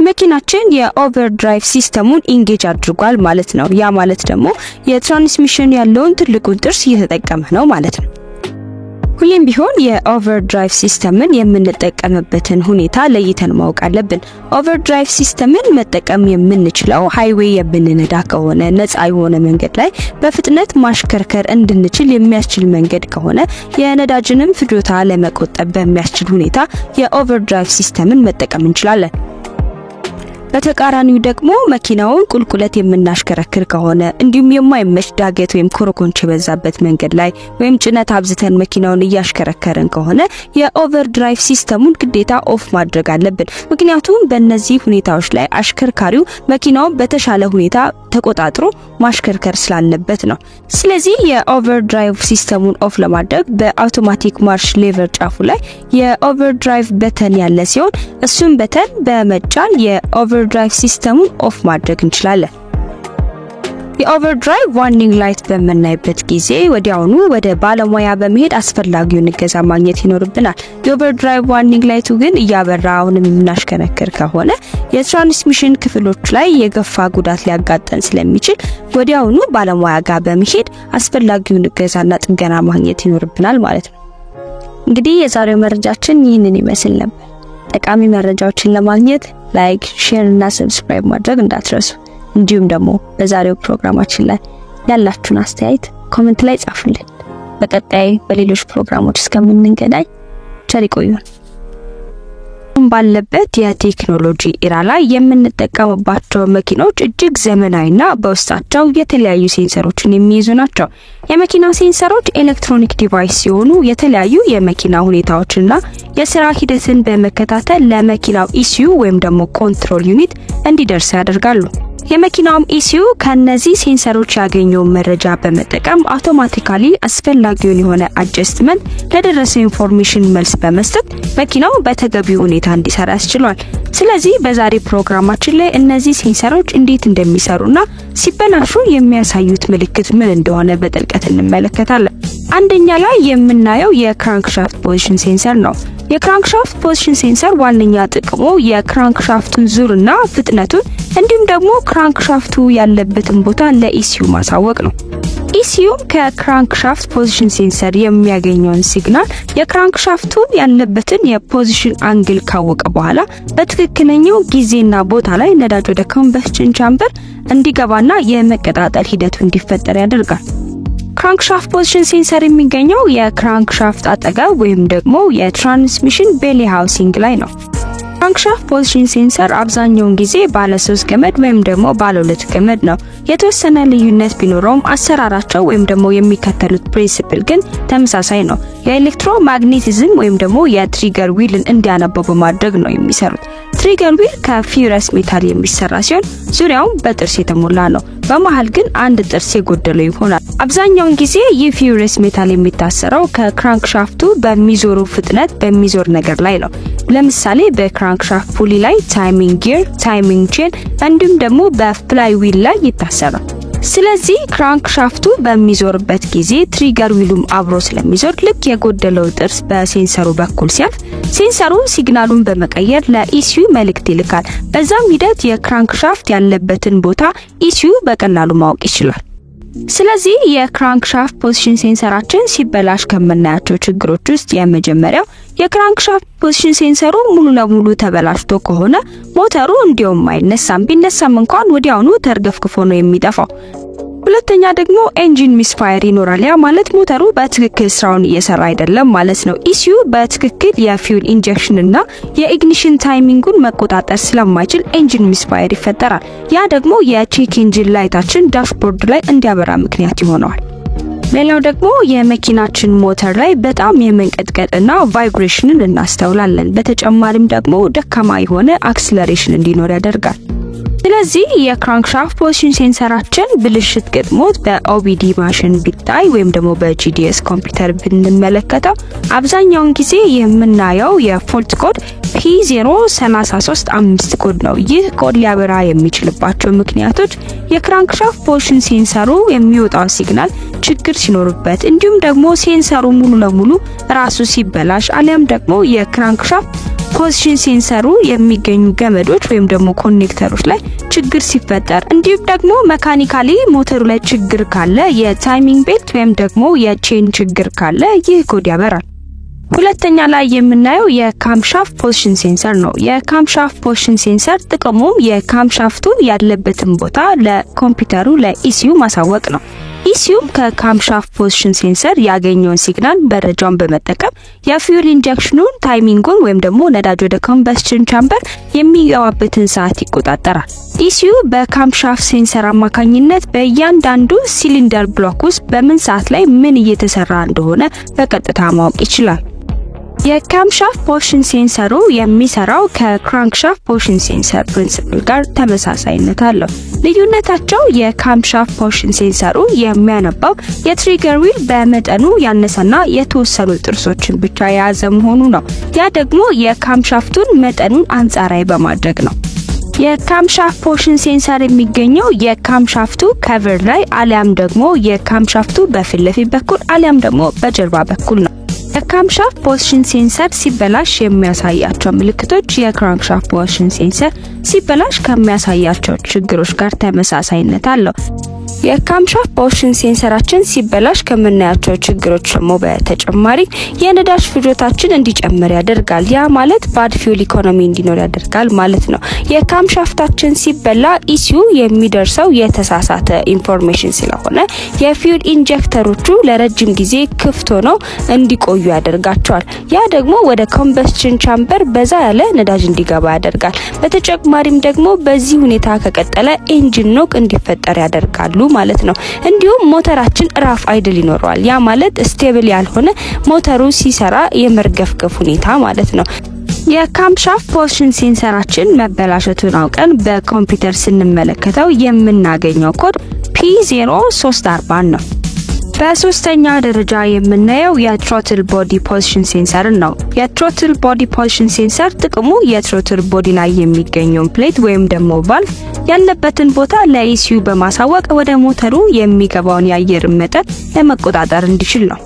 መኪናችን የ overdrive system ኡን engage አድርጓል ማለት ነው። ያ ማለት ደግሞ የ transmission ያለውን ትልቁን ጥርስ እየተጠቀመ ነው ማለት ነው። ሁሌም ቢሆን የ overdrive system ን የምንጠቀምበትን ሁኔታ ለይተን ማወቅ አለብን። Overdrive system ን መጠቀም የምንችለው highway የምንነዳ ከሆነ፣ ነፃ የሆነ መንገድ ላይ በፍጥነት ማሽከርከር እንድንችል የሚያስችል መንገድ ከሆነ፣ የነዳጅንም ፍጆታ ለመቆጠብ በሚያስችል ሁኔታ የ overdrive system ን መጠቀም እንችላለን። በተቃራኒው ደግሞ መኪናውን ቁልቁለት የምናሽከረክር ከሆነ፣ እንዲሁም የማይመች ዳገት ወይም ኮረኮንች የበዛበት መንገድ ላይ ወይም ጭነት አብዝተን መኪናውን እያሽከረከርን ከሆነ የ overdrive system ኡን ግዴታ off ማድረግ አለብን። ምክንያቱም በእነዚህ ሁኔታዎች ላይ አሽከርካሪው መኪናውን በተሻለ ሁኔታ ተቆጣጥሮ ማሽከርከር ስላለበት ነው። ስለዚህ የ overdrive system ኡን off ለማድረግ በአውቶማቲክ ማርሽ lever ጫፉ ላይ የ overdrive button ያለ ሲሆን እሱን button በመጫን የ overdrive system ኡን off ማድረግ እንችላለን። የ overdrive warning light በምናይበት ጊዜ ወዲያውኑ ወደ ባለሙያ በመሄድ አስፈላጊውን እገዛ ማግኘት ይኖርብናል። የ overdrive warning light ኡ ግን እያበራ አሁንም የምናሽከረክር ከሆነ የ transmission ክፍሎች ላይ የገፋ ጉዳት ሊያጋጥም ስለሚችል ወዲያውኑ ባለሙያ ጋር በመሄድ አስፈላጊውን እገዛና ጥገና ማግኘት ይኖርብናል ማለት ነው። እንግዲህ የዛሬው መረጃችን ይህንን ይመስል ነበር። ጠቃሚ መረጃዎችን ለማግኘት like፣ share እና subscribe ማድረግ እንዳትረሱ። እንዲሁም ደግሞ በዛሬው ፕሮግራማችን ላይ ያላችሁን አስተያየት comment ላይ ጻፉልን። በቀጣይ በሌሎች ፕሮግራሞች እስከምንገናኝ ቸር ይቆዩን። ባለበት የቴክኖሎጂ era ላይ የምንጠቀምባቸው መኪኖች እጅግ ዘመናዊና በውስጣቸው የተለያዩ sensor ኦችን የሚይዙ ናቸው። የመኪና sensor ኦች electronic device ሲሆኑ የተለያዩ የመኪና ሁኔታዎችና የስራ ሂደትን በመከታተል ለመኪናው ECU ወይም ደግሞ control unit እንዲደርስ ያደርጋሉ። የመኪናውም ECU ከነዚህ sensor ኦች ያገኘውን መረጃ በመጠቀም automatically አስፈላጊውን የሆነ adjustment ለደረሰው information መልስ በመስጠት መኪናው በተገቢው ሁኔታ እንዲሰራ ያስችሏል። ስለዚህ በዛሬ ፕሮግራማችን ላይ እነዚህ sensor ኦች እንዴት እንደሚሰሩና ሲበላሹ የሚያሳዩት ምልክት ምን እንደሆነ በጥልቀት እንመለከታለን። አንደኛ ላይ የምናየው የ crankshaft position sensor ነው። የ crankshaft position sensor ዋነኛ ጥቅሙ የ crankshaft ኡን ዙርና ፍጥነቱን እንዲሁም ደግሞ crankshaft ኡ ያለበትን ቦታ ለ ECU ማሳወቅ ነው። ECU ም ከ crankshaft position sensor የሚያገኘውን signal የ crankshaft ኡ ያለበትን የ position angle ካወቀ በኋላ በትክክለኛው ጊዜና ቦታ ላይ ነዳጅ ወደ combustion chamber እንዲገባና የመቀጣጠል ሂደቱ እንዲፈጠር ያደርጋል። Crankshaft position sensor የሚገኘው የ crankshaft አጠገብ ወይም ደግሞ የ transmission bell housing ላይ ነው። Crankshaft position sensor አብዛኛውን ጊዜ ባለ 3 ገመድ ወይም ደግሞ ባለ 2 ገመድ ነው። የተወሰነ ልዩነት ቢኖረውም አሰራራቸው ወይም ደግሞ የሚከተሉት principle ግን ተመሳሳይ ነው። የ electromagnetism ወይም ደግሞ የ trigger wheel ን እንዲያነበው በማድረግ ነው የሚሰሩት። Trigger wheel ከ ferrous metal የሚሰራ ሲሆን ዙሪያውን በጥርስ የተሞላ ነው። በመሃል ግን አንድ ጥርስ የጎደለው ይሆናል። አብዛኛውን ጊዜ ይህ ferrous metal የሚታሰረው ከ crankshaft ኡ በሚዞሩ ፍጥነት በሚዞር ነገር ላይ ነው። ለምሳሌ በ crankshaft pulley ላይ፣ timing gear፣ timing chain እንዲሁም ደግሞ በ flywheel ላይ ይታሰራል። ስለዚህ crankshaft ኡ በሚዞርበት ጊዜ trigger wheel ኡም አብሮ ስለሚዞር ልክ የጎደለው ጥርስ በ sensor ኡ በኩል ሲያልፍ sensor ኡ signal ኡን በመቀየር ለ ECU መልእክት ይልካል። በዛም ሂደት የ crankshaft ያለበትን ቦታ ECU በቀላሉ ማወቅ ይችላል። ስለዚህ የ crankshaft position sensor ኣችን ሲበላሽ ከምናያቸው ችግሮች ውስጥ የመጀመሪያው የ crankshaft position sensor ኡ ሙሉ ለሙሉ ተበላሽቶ ከሆነ ሞተሩ እንዲያውም አይነሳም። ቢነሳም እንኳን ወዲያውኑ ተርገፍግፎ ነው የሚጠፋው። ሁለተኛ ደግሞ engine misfire ይኖራል። ያ ማለት ሞተሩ በትክክል ስራውን እየሰራ አይደለም ማለት ነው። ECU በትክክል የ fuel injection እና የ ignition timing ኡን መቆጣጠር ስለማይችል engine misfire ይፈጠራል። ያ ደግሞ የ check engine light ኣችን dashboard ላይ እንዲያበራ ምክንያት ይሆነዋል። ሌላው ደግሞ የመኪናችን ሞተር ላይ በጣም የመንቀጥቀጥና vibration ን እናስተውላለን። በተጨማሪም ደግሞ ደካማ የሆነ acceleration እንዲኖር ያደርጋል። ስለዚህ የ crankshaft position sensor ኣችን ብልሽት ገጥሞት በ OBD machine ቢታይ ወይም ደግሞ በ GDS ኮምፒውተር ብንመለከተው አብዛኛውን ጊዜ የምናየው የ fault code P0335 ኮድ ነው። ይህ ኮድ ሊያበራ የሚችልባቸው ምክንያቶች የ crankshaft position sensor ኡ የሚወጣው signal ችግር ሲኖርበት፣ እንዲሁም ደግሞ sensor ኡ ሙሉ ለሙሉ ራሱ ሲበላሽ፣ አሊያም ደግሞ የ crankshaft position sensor ኡ የሚገኙ ገመዶች ወይም ደግሞ connector ኦች ላይ ችግር ሲፈጠር፣ እንዲሁም ደግሞ mechanically ሞተሩ ላይ ችግር ካለ፣ የ timing belt ወይም ደግሞ የ chain ችግር ካለ ይህ ኮድ ያበራል። ሁለተኛ ላይ የምናየው የ camshaft position sensor ነው። የ camshaft position sensor ጥቅሙም የ camshaft ኡ ያለበትን ቦታ ለኮምፒውተሩ፣ ለ ECU ማሳወቅ ነው። ECU ም ከ camshaft position sensor ያገኘውን signal መረጃውን በመጠቀም የ fuel injection ኑን timing ኡን ወይም ደግሞ ነዳጅ ወደ combustion chamber የሚገባበትን ሰዓት ይቆጣጠራል። ECU በ camshaft sensor አማካኝነት በእያንዳንዱ cylinder block ውስጥ በምን ሰዓት ላይ ምን እየተሰራ እንደሆነ በቀጥታ ማወቅ ይችላል። የ camshaft position sensor ኡ የሚሰራው ከ crankshaft position sensor principle ጋር ተመሳሳይነት አለው። ልዩነታቸው የ camshaft position sensor ኡ የሚያነባው የ trigger wheel በመጠኑ ያነሰና የተወሰኑ ጥርሶችን ብቻ የያዘ መሆኑ ነው። ያ ደግሞ የ camshaft ኡን መጠኑን አንጻራዊ በማድረግ ነው። የ camshaft position sensor የሚገኘው የ camshaft ኡ cover ላይ አሊያም ደግሞ የ camshaft ኡ በፊት ለፊት በኩል አሊያም ደግሞ በጀርባ በኩል ነው። የ camshaft position sensor ሲበላሽ የሚያሳያቸው ምልክቶች የ crankshaft position sensor ሲበላሽ ከሚያሳያቸው ችግሮች ጋር ተመሳሳይነት አለው። የ camshaft position sensor ኣችን ሲበላሽ ከምናያቸው ችግሮች ደግሞ በተጨማሪ የነዳጅ ፍጆታችን እንዲጨምር ያደርጋል። ያ ማለት bad fuel economy እንዲኖር ያደርጋል ማለት ነው። የ camshaft ኣችን ሲበላ ECU የሚደርሰው የተሳሳተ information ስለሆነ የ fuel injector ኦቹ ለረጅም ጊዜ ክፍት ሆነው እንዲቆዩ ያደርጋቸዋል። ያ ደግሞ ወደ combustion chamber በዛ ያለ ነዳጅ እንዲገባ ያደርጋል። በተጨማሪም ደግሞ በዚህ ሁኔታ ከቀጠለ engine knock እንዲፈጠር ያደርጋሉ ማለት ነው። እንዲሁም ሞተራችን rough idle ይኖረዋል። ያ ማለት stable ያልሆነ፣ ሞተሩ ሲሰራ የመርገፍገፍ ሁኔታ ማለት ነው። የ camshaft position sensor ኣችን መበላሸቱን አውቀን በኮምፒውተር ስንመለከተው የምናገኘው ኮድ P0340 ነው። በሶስተኛ ደረጃ የምናየው የ throttle body position sensor ን ነው። የ throttle body position sensor ጥቅሙ የ throttle body ላይ የሚገኘውን plate ወይም ደግሞ ቫልቭ ያለበትን ቦታ ለ ECU በማሳወቅ ወደ ሞተሩ የሚገባውን የአየር መጠን ለመቆጣጠር እንዲችል ነው።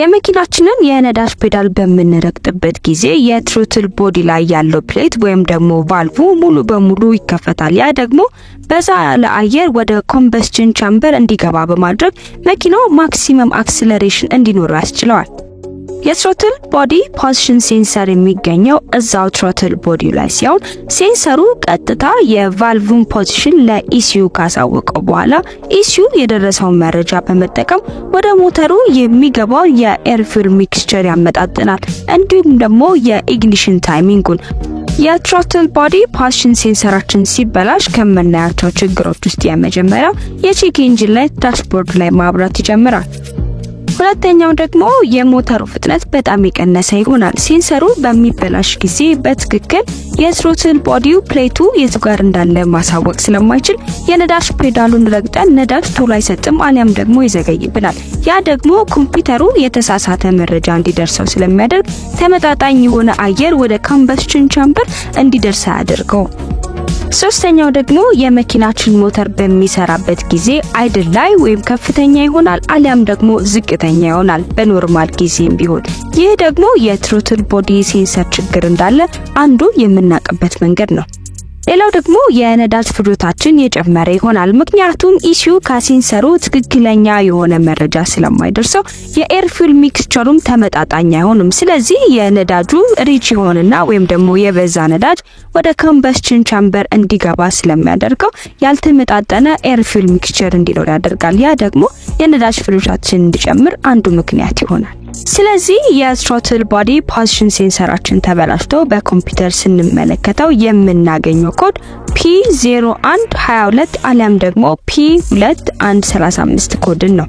የመኪናችንን የነዳጅ ፔዳል በምንረግጥበት ጊዜ የ throttle body ላይ ያለው plate ወይም ደግሞ ቫልቭ ሙሉ በሙሉ ይከፈታል። ያ ደግሞ በዛ ያለ አየር ወደ combustion chamber እንዲገባ በማድረግ መኪናው maximum acceleration እንዲኖረው ያስችለዋል። የ throttle body position sensor የሚገኘው እዛው throttle body ላይ ሲሆን፣ sensor ኡ ቀጥታ የ valve ን position ለ ECU ካሳወቀው በኋላ ECU የደረሰውን መረጃ በመጠቀም ወደ ሞተሩ የሚገባው የ air fuel mixture ያመጣጥናል። እንዲሁም ደግሞ የ ignition timing ኡን። የ throttle body position sensor ኣችን ሲበላሽ ከምናያቸው ችግሮች ውስጥ የመጀመሪያው የ check engine light dashboard ላይ ማብራት ይጀምራል። ሁለተኛው ደግሞ የሞተሩ ፍጥነት በጣም የቀነሰ ይሆናል። Sensor ኡ በሚበላሽ ጊዜ በትክክል የ throttle body ው plate ኡ የቱ ጋር እንዳለ ማሳወቅ ስለማይችል የነዳጅ ፔዳሉን ረግጠን ነዳጅ ቶሎ አይሰጥም አሊያም ደግሞ ይዘገይብናል። ያ ደግሞ ኮምፒውተሩ የተሳሳተ መረጃ እንዲደርሰው ስለሚያደርግ ተመጣጣኝ የሆነ አየር ወደ combustion chamber እንዲደርስ አያደርገውም። ሶስተኛው ደግሞ የመኪናችን ሞተር በሚሰራበት ጊዜ idle ላይ ወይም ከፍተኛ ይሆናል አሊያም ደግሞ ዝቅተኛ ይሆናል በ normal ጊዜም ቢሆን። ይህ ደግሞ የ throttle body sensor ችግር እንዳለ አንዱ የምናውቅበት መንገድ ነው። ሌላው ደግሞ የነዳጅ ፍጆታችን የጨመረ ይሆናል። ምክንያቱም ECU ከ sensor ኡ ትክክለኛ የሆነ መረጃ ስለማይደርሰው የ air fuel mixture ኡም ተመጣጣኝ አይሆንም። ስለዚህ የነዳጁ rich የሆነና ወይም ደግሞ የበዛ ነዳጅ ወደ combustion chamber እንዲገባ ስለሚያደርገው ያልተመጣጠነ air fuel mixture እንዲኖር ያደርጋል። ያ ደግሞ የነዳጅ ፍጆታችን እንዲጨምር አንዱ ምክንያት ይሆናል። ስለዚህ የ throttle body position sensor ኣችን ተበላሽቶ በኮምፒውተር ስንመለከተው የምናገኘው ኮድ P0122 አሊያም ደግሞ P2135 ኮድን ነው።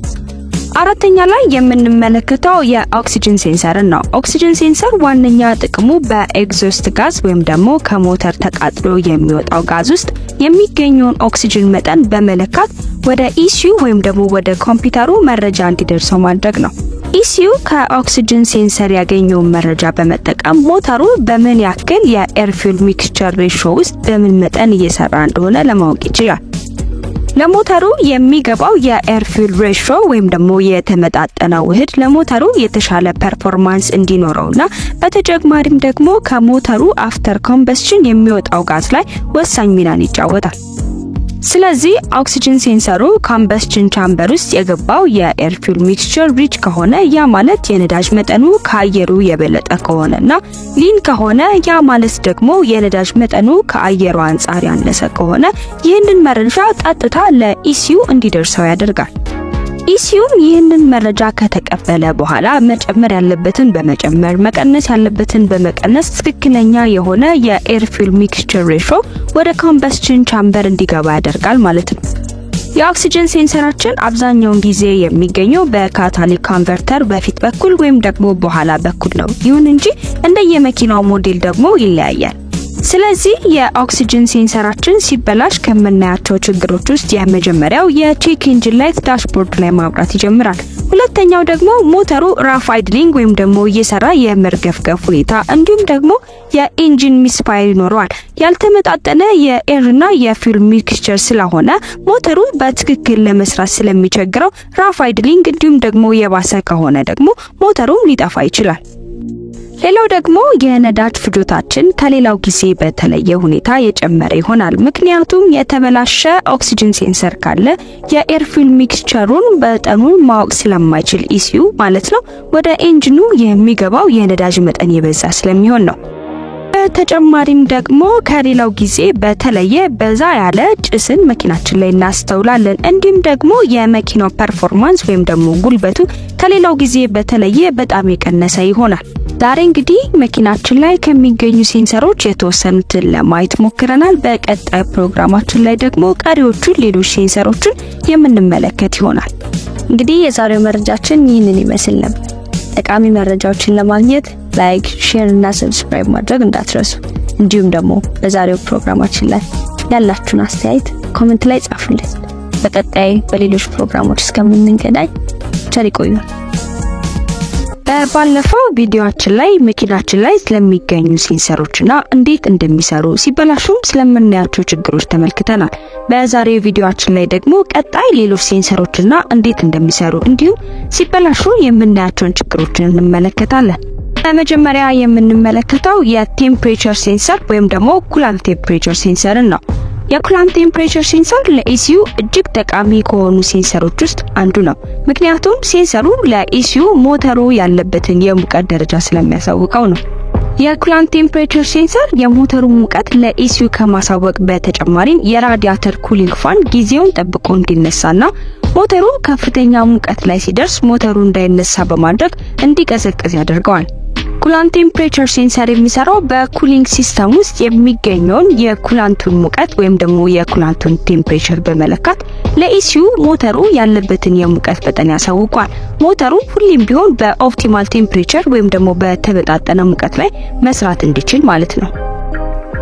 አራተኛ ላይ የምንመለከተው የ oxygen sensor ን ነው። Oxygen sensor ዋነኛ ጥቅሙ በ exhaust gas ወይም ደግሞ ከሞተር ተቃጥሎ የሚወጣው ጋዝ ውስጥ የሚገኘውን ኦክሲጅን መጠን በመለካት ወደ ECU ወይም ደግሞ ወደ ኮምፒውተሩ መረጃ እንዲደርሰው ማድረግ ነው። ECU ከ oxygen sensor ያገኘውን መረጃ በመጠቀም ሞተሩ በምን ያክል የ air fuel mixture ratio ውስጥ በምን መጠን እየሰራ እንደሆነ ለማወቅ ይችላል። ለሞተሩ የሚገባው የ air fuel ratio ወይም ደግሞ የተመጣጠነ ውህድ ለሞተሩ የተሻለ performance እንዲኖረውና በተጨማሪም ደግሞ ከሞተሩ after combustion የሚወጣው ጋዝ ላይ ወሳኝ ሚናን ይጫወታል። ስለዚህ oxygen sensor ኡ combustion chamber ውስጥ የገባው የ air fuel mixture rich ከሆነ፣ ያ ማለት የነዳጅ መጠኑ ከአየሩ የበለጠ ከሆነና lean ከሆነ፣ ያ ማለት ደግሞ የነዳጅ መጠኑ ከአየሩ አንጻር ያነሰ ከሆነ፣ ይህንን መረጃ ቀጥታ ለ ECU እንዲደርሰው ያደርጋል። ECU ም ይህንን መረጃ ከተቀበለ በኋላ መጨመር ያለበትን በመጨመር፣ መቀነስ ያለበትን በመቀነስ ትክክለኛ የሆነ የ air fuel mixture ratio ወደ combustion chamber እንዲገባ ያደርጋል ማለት ነው። የ oxygen sensor ኣችን አብዛኛውን ጊዜ የሚገኘው በ catalytic converter በፊት በኩል ወይም ደግሞ በኋላ በኩል ነው። ይሁን እንጂ እንደየመኪናው ሞዴል ደግሞ ይለያያል። ስለዚህ የ oxygen sensor ኣችን ሲበላሽ ከምናያቸው ችግሮች ውስጥ የመጀመሪያው የ check engine light dashboard ላይ ማብራት ይጀምራል። ሁለተኛው ደግሞ ሞተሩ rough idling ወይም ደግሞ እየሰራ የመርገፍገፍ ሁኔታ እንዲሁም ደግሞ የ engine misfire ይኖረዋል። ያልተመጣጠነ የ air ና የ fuel mixture ስለሆነ ሞተሩ በትክክል ለመስራት ስለሚቸግረው rough idling እንዲሁም ደግሞ የባሰ ከሆነ ደግሞ ሞተሩም ሊጠፋ ይችላል። ሌላው ደግሞ የነዳጅ ፍጆታችን ከሌላው ጊዜ በተለየ ሁኔታ የጨመረ ይሆናል። ምክንያቱም የተበላሸ oxygen sensor ካለ የ air fuel mixture ኡን መጠኑን ማወቅ ስለማይችል ECU ማለት ነው፣ ወደ engine ኑ የሚገባው የነዳጅ መጠን የበዛ ስለሚሆን ነው። በተጨማሪም ደግሞ ከሌላው ጊዜ በተለየ በዛ ያለ ጭስን መኪናችን ላይ እናስተውላለን። እንዲሁም ደግሞ የመኪናው performance ወይም ደግሞ ጉልበቱ ከሌላው ጊዜ በተለየ በጣም የቀነሰ ይሆናል። ዛሬ እንግዲህ መኪናችን ላይ ከሚገኙ sensor ኦች የተወሰኑትን ለማየት ሞክረናል። በቀጣይ ፕሮግራማችን ላይ ደግሞ ቀሪዎቹን ሌሎች sensor ኦችን የምንመለከት ይሆናል።
እንግዲህ የዛሬው መረጃችን ይህንን ይመስል ነበር። ጠቃሚ መረጃዎችን ለማግኘት like፣ share እና subscribe ማድረግ እንዳትረሱ። እንዲሁም ደግሞ በዛሬው ፕሮግራማችን ላይ ያላችሁን አስተያየት comment ላይ ጻፉልን። በቀጣይ በሌሎች ፕሮግራሞች እስከምንገናኝ ቸር ይቆዩ።
ባለፈው ቪዲዮአችን ላይ መኪናችን ላይ ስለሚገኙ sensor ኦችና እንዴት እንደሚሰሩ፣ ሲበላሹም ስለምናያቸው ችግሮች ተመልክተናል። በዛሬው ቪዲዮአችን ላይ ደግሞ ቀጣይ ሌሎች sensor ኦችና እንዴት እንደሚሰሩ እንዲሁም ሲበላሹ የምናያቸውን ችግሮችን እንመለከታለን። በመጀመሪያ የምንመለከተው የ temperature sensor ወይም ደግሞ coolant temperature sensor ን ነው። የ coolant temperature sensor ለ ECU እጅግ ጠቃሚ ከሆኑ sensor ኦች ውስጥ አንዱ ነው። ምክንያቱም sensor ኡ ለ ECU ሞተሩ ያለበትን የሙቀት ደረጃ ስለሚያሳውቀው ነው። የ coolant temperature sensor የሞተሩ ሙቀት ለ ECU ከማሳወቅ በተጨማሪም የ radiator cooling fan ጊዜውን ጠብቆ እንዲነሳና ሞተሩ ከፍተኛ ሙቀት ላይ ሲደርስ ሞተሩ እንዳይነሳ በማድረግ እንዲቀዘቅዝ ያደርገዋል። Coolant temperature sensor የሚሰራው በ cooling system ውስጥ የሚገኘውን የ coolant ኡን ሙቀት ወይም ደግሞ የ coolant ኡን temperature በመለካት ለ ECU ሞተሩ ያለበትን የሙቀት መጠን ያሳውቋል። ሞተሩ ሁሌም ቢሆን በ optimal temperature ወይም ደግሞ በተመጣጠነ ሙቀት ላይ መስራት እንዲችል ማለት ነው።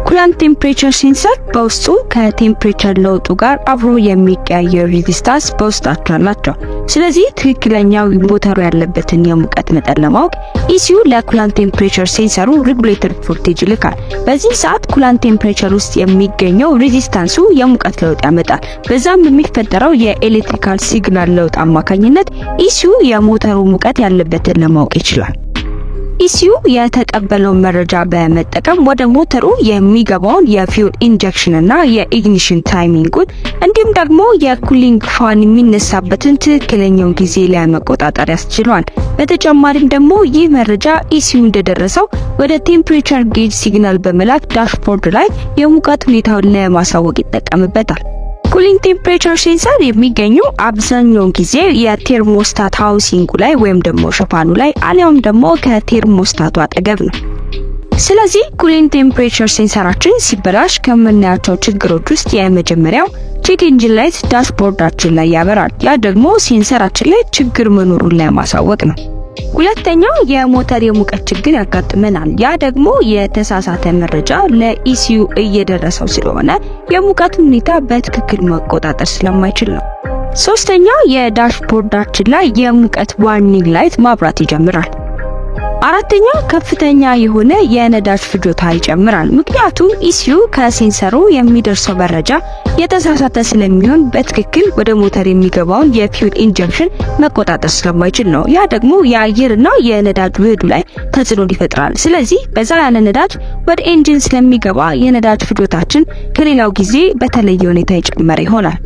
Coolant temperature sensor በውስጡ ከ temperature ለውጡ ጋር አብሮ የሚቀያየር resistance በውስጣቸው አላቸው። ስለዚህ ትክክለኛው ሞተሩ ያለበትን የሙቀት መጠን ለማወቅ ECU ለ coolant temperature sensor ኡ regulator voltage ይልካል። በዚህ ሰዓት coolant temperature ውስጥ የሚገኘው resistance ኡ የሙቀት ለውጥ ያመጣል። በዛም የሚፈጠረው የ electrical signal ለውጥ አማካኝነት ECU የሞተሩ ሙቀት ያለበትን ለማወቅ ይችላል። ECU የተቀበለውን መረጃ በመጠቀም ወደ ሞተሩ የሚገባውን የ fuel injection እና የ ignition timing ኡን እንዲሁም ደግሞ የ cooling fan የሚነሳበትን ትክክለኛውን ጊዜ ለመቆጣጠር ያስችሏል። በተጨማሪም ደግሞ ይህ መረጃ ECU እንደደረሰው ወደ temperature gauge signal በመላክ dashboard ላይ የሙቀት ሁኔታውን ለማሳወቅ ይጠቀምበታል። Cooling temperature sensor የሚገኘው አብዛኛውን ጊዜ የ thermostat housing ኡ ላይ ወይም ደግሞ ሽፋኑ ላይ አሊያም ደግሞ ከ thermostat ኡ አጠገብ ነው። ስለዚህ cooling temperature sensor ኣችን ሲበላሽ ከምናያቸው ችግሮች ውስጥ የመጀመሪያው check engine light dashboard ኣችን ላይ ያበራል። ያ ደግሞ sensor ኣችን ላይ ችግር መኖሩን ለማሳወቅ ነው። ሁለተኛው የሞተር የሙቀት ችግር ያጋጥመናል። ያ ደግሞ የተሳሳተ መረጃ ለ ECU እየደረሰው ስለሆነ የሙቀት ሁኔታ በትክክል መቆጣጠር ስለማይችል ነው።
ሶስተኛ፣ የ dashboard ኣችን ላይ የሙቀት warning light ማብራት ይጀምራል። አራተኛ፣ ከፍተኛ የሆነ የነዳጅ ፍጆታ ይጨምራል። ምክንያቱም ECU ከ sensor ኡ የሚደርሰው መረጃ የተሳሳተ ስለሚሆን በትክክል ወደ ሞተር የሚገባውን የ fuel injection መቆጣጠር ስለማይችል ነው። ያ ደግሞ የአየርና የነዳጅ ውህዱ ላይ ተጽዕኖ ይፈጥራል። ስለዚህ በዛ ያለ ነዳጅ ወደ engine ስለሚገባ የነዳጅ ፍጆታችን ከሌላው ጊዜ በተለየ ሁኔታ የጨመረ ይሆናል።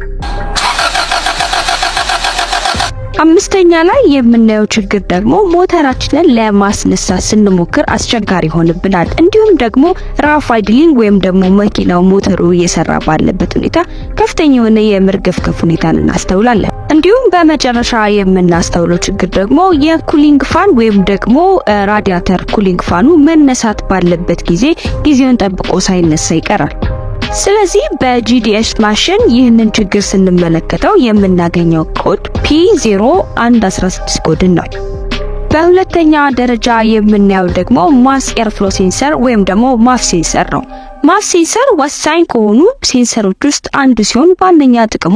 አምስተኛ ላይ የምናየው ችግር ደግሞ ሞተራችንን ለማስነሳት ስንሞክር አስቸጋሪ ይሆንብናል። እንዲሁም ደግሞ rough idling ወይም ደግሞ መኪናው ሞተሩ እየሰራ ባለበት ሁኔታ ከፍተኛ የሆነ የመርገፍገፍ ሁኔታን እናስተውላለን። እንዲሁም በመጨረሻ የምናስተውለው ችግር ደግሞ የ cooling fan ወይም ደግሞ radiator cooling fan ኡ መነሳት ባለበት ጊዜ ጊዜውን ጠብቆ ሳይነሳ ይቀራል። ስለዚህ በ GDS machine ይህንን ችግር ስንመለከተው የምናገኘው ኮድ P0116 ኮድን ነው። በሁለተኛ ደረጃ የምናየው ደግሞ mass airflow sensor ወይም ደግሞ MAF sensor ነው። MAF sensor ወሳኝ ከሆኑ sensor ኦች ውስጥ አንዱ ሲሆን ዋነኛ ጥቅሙ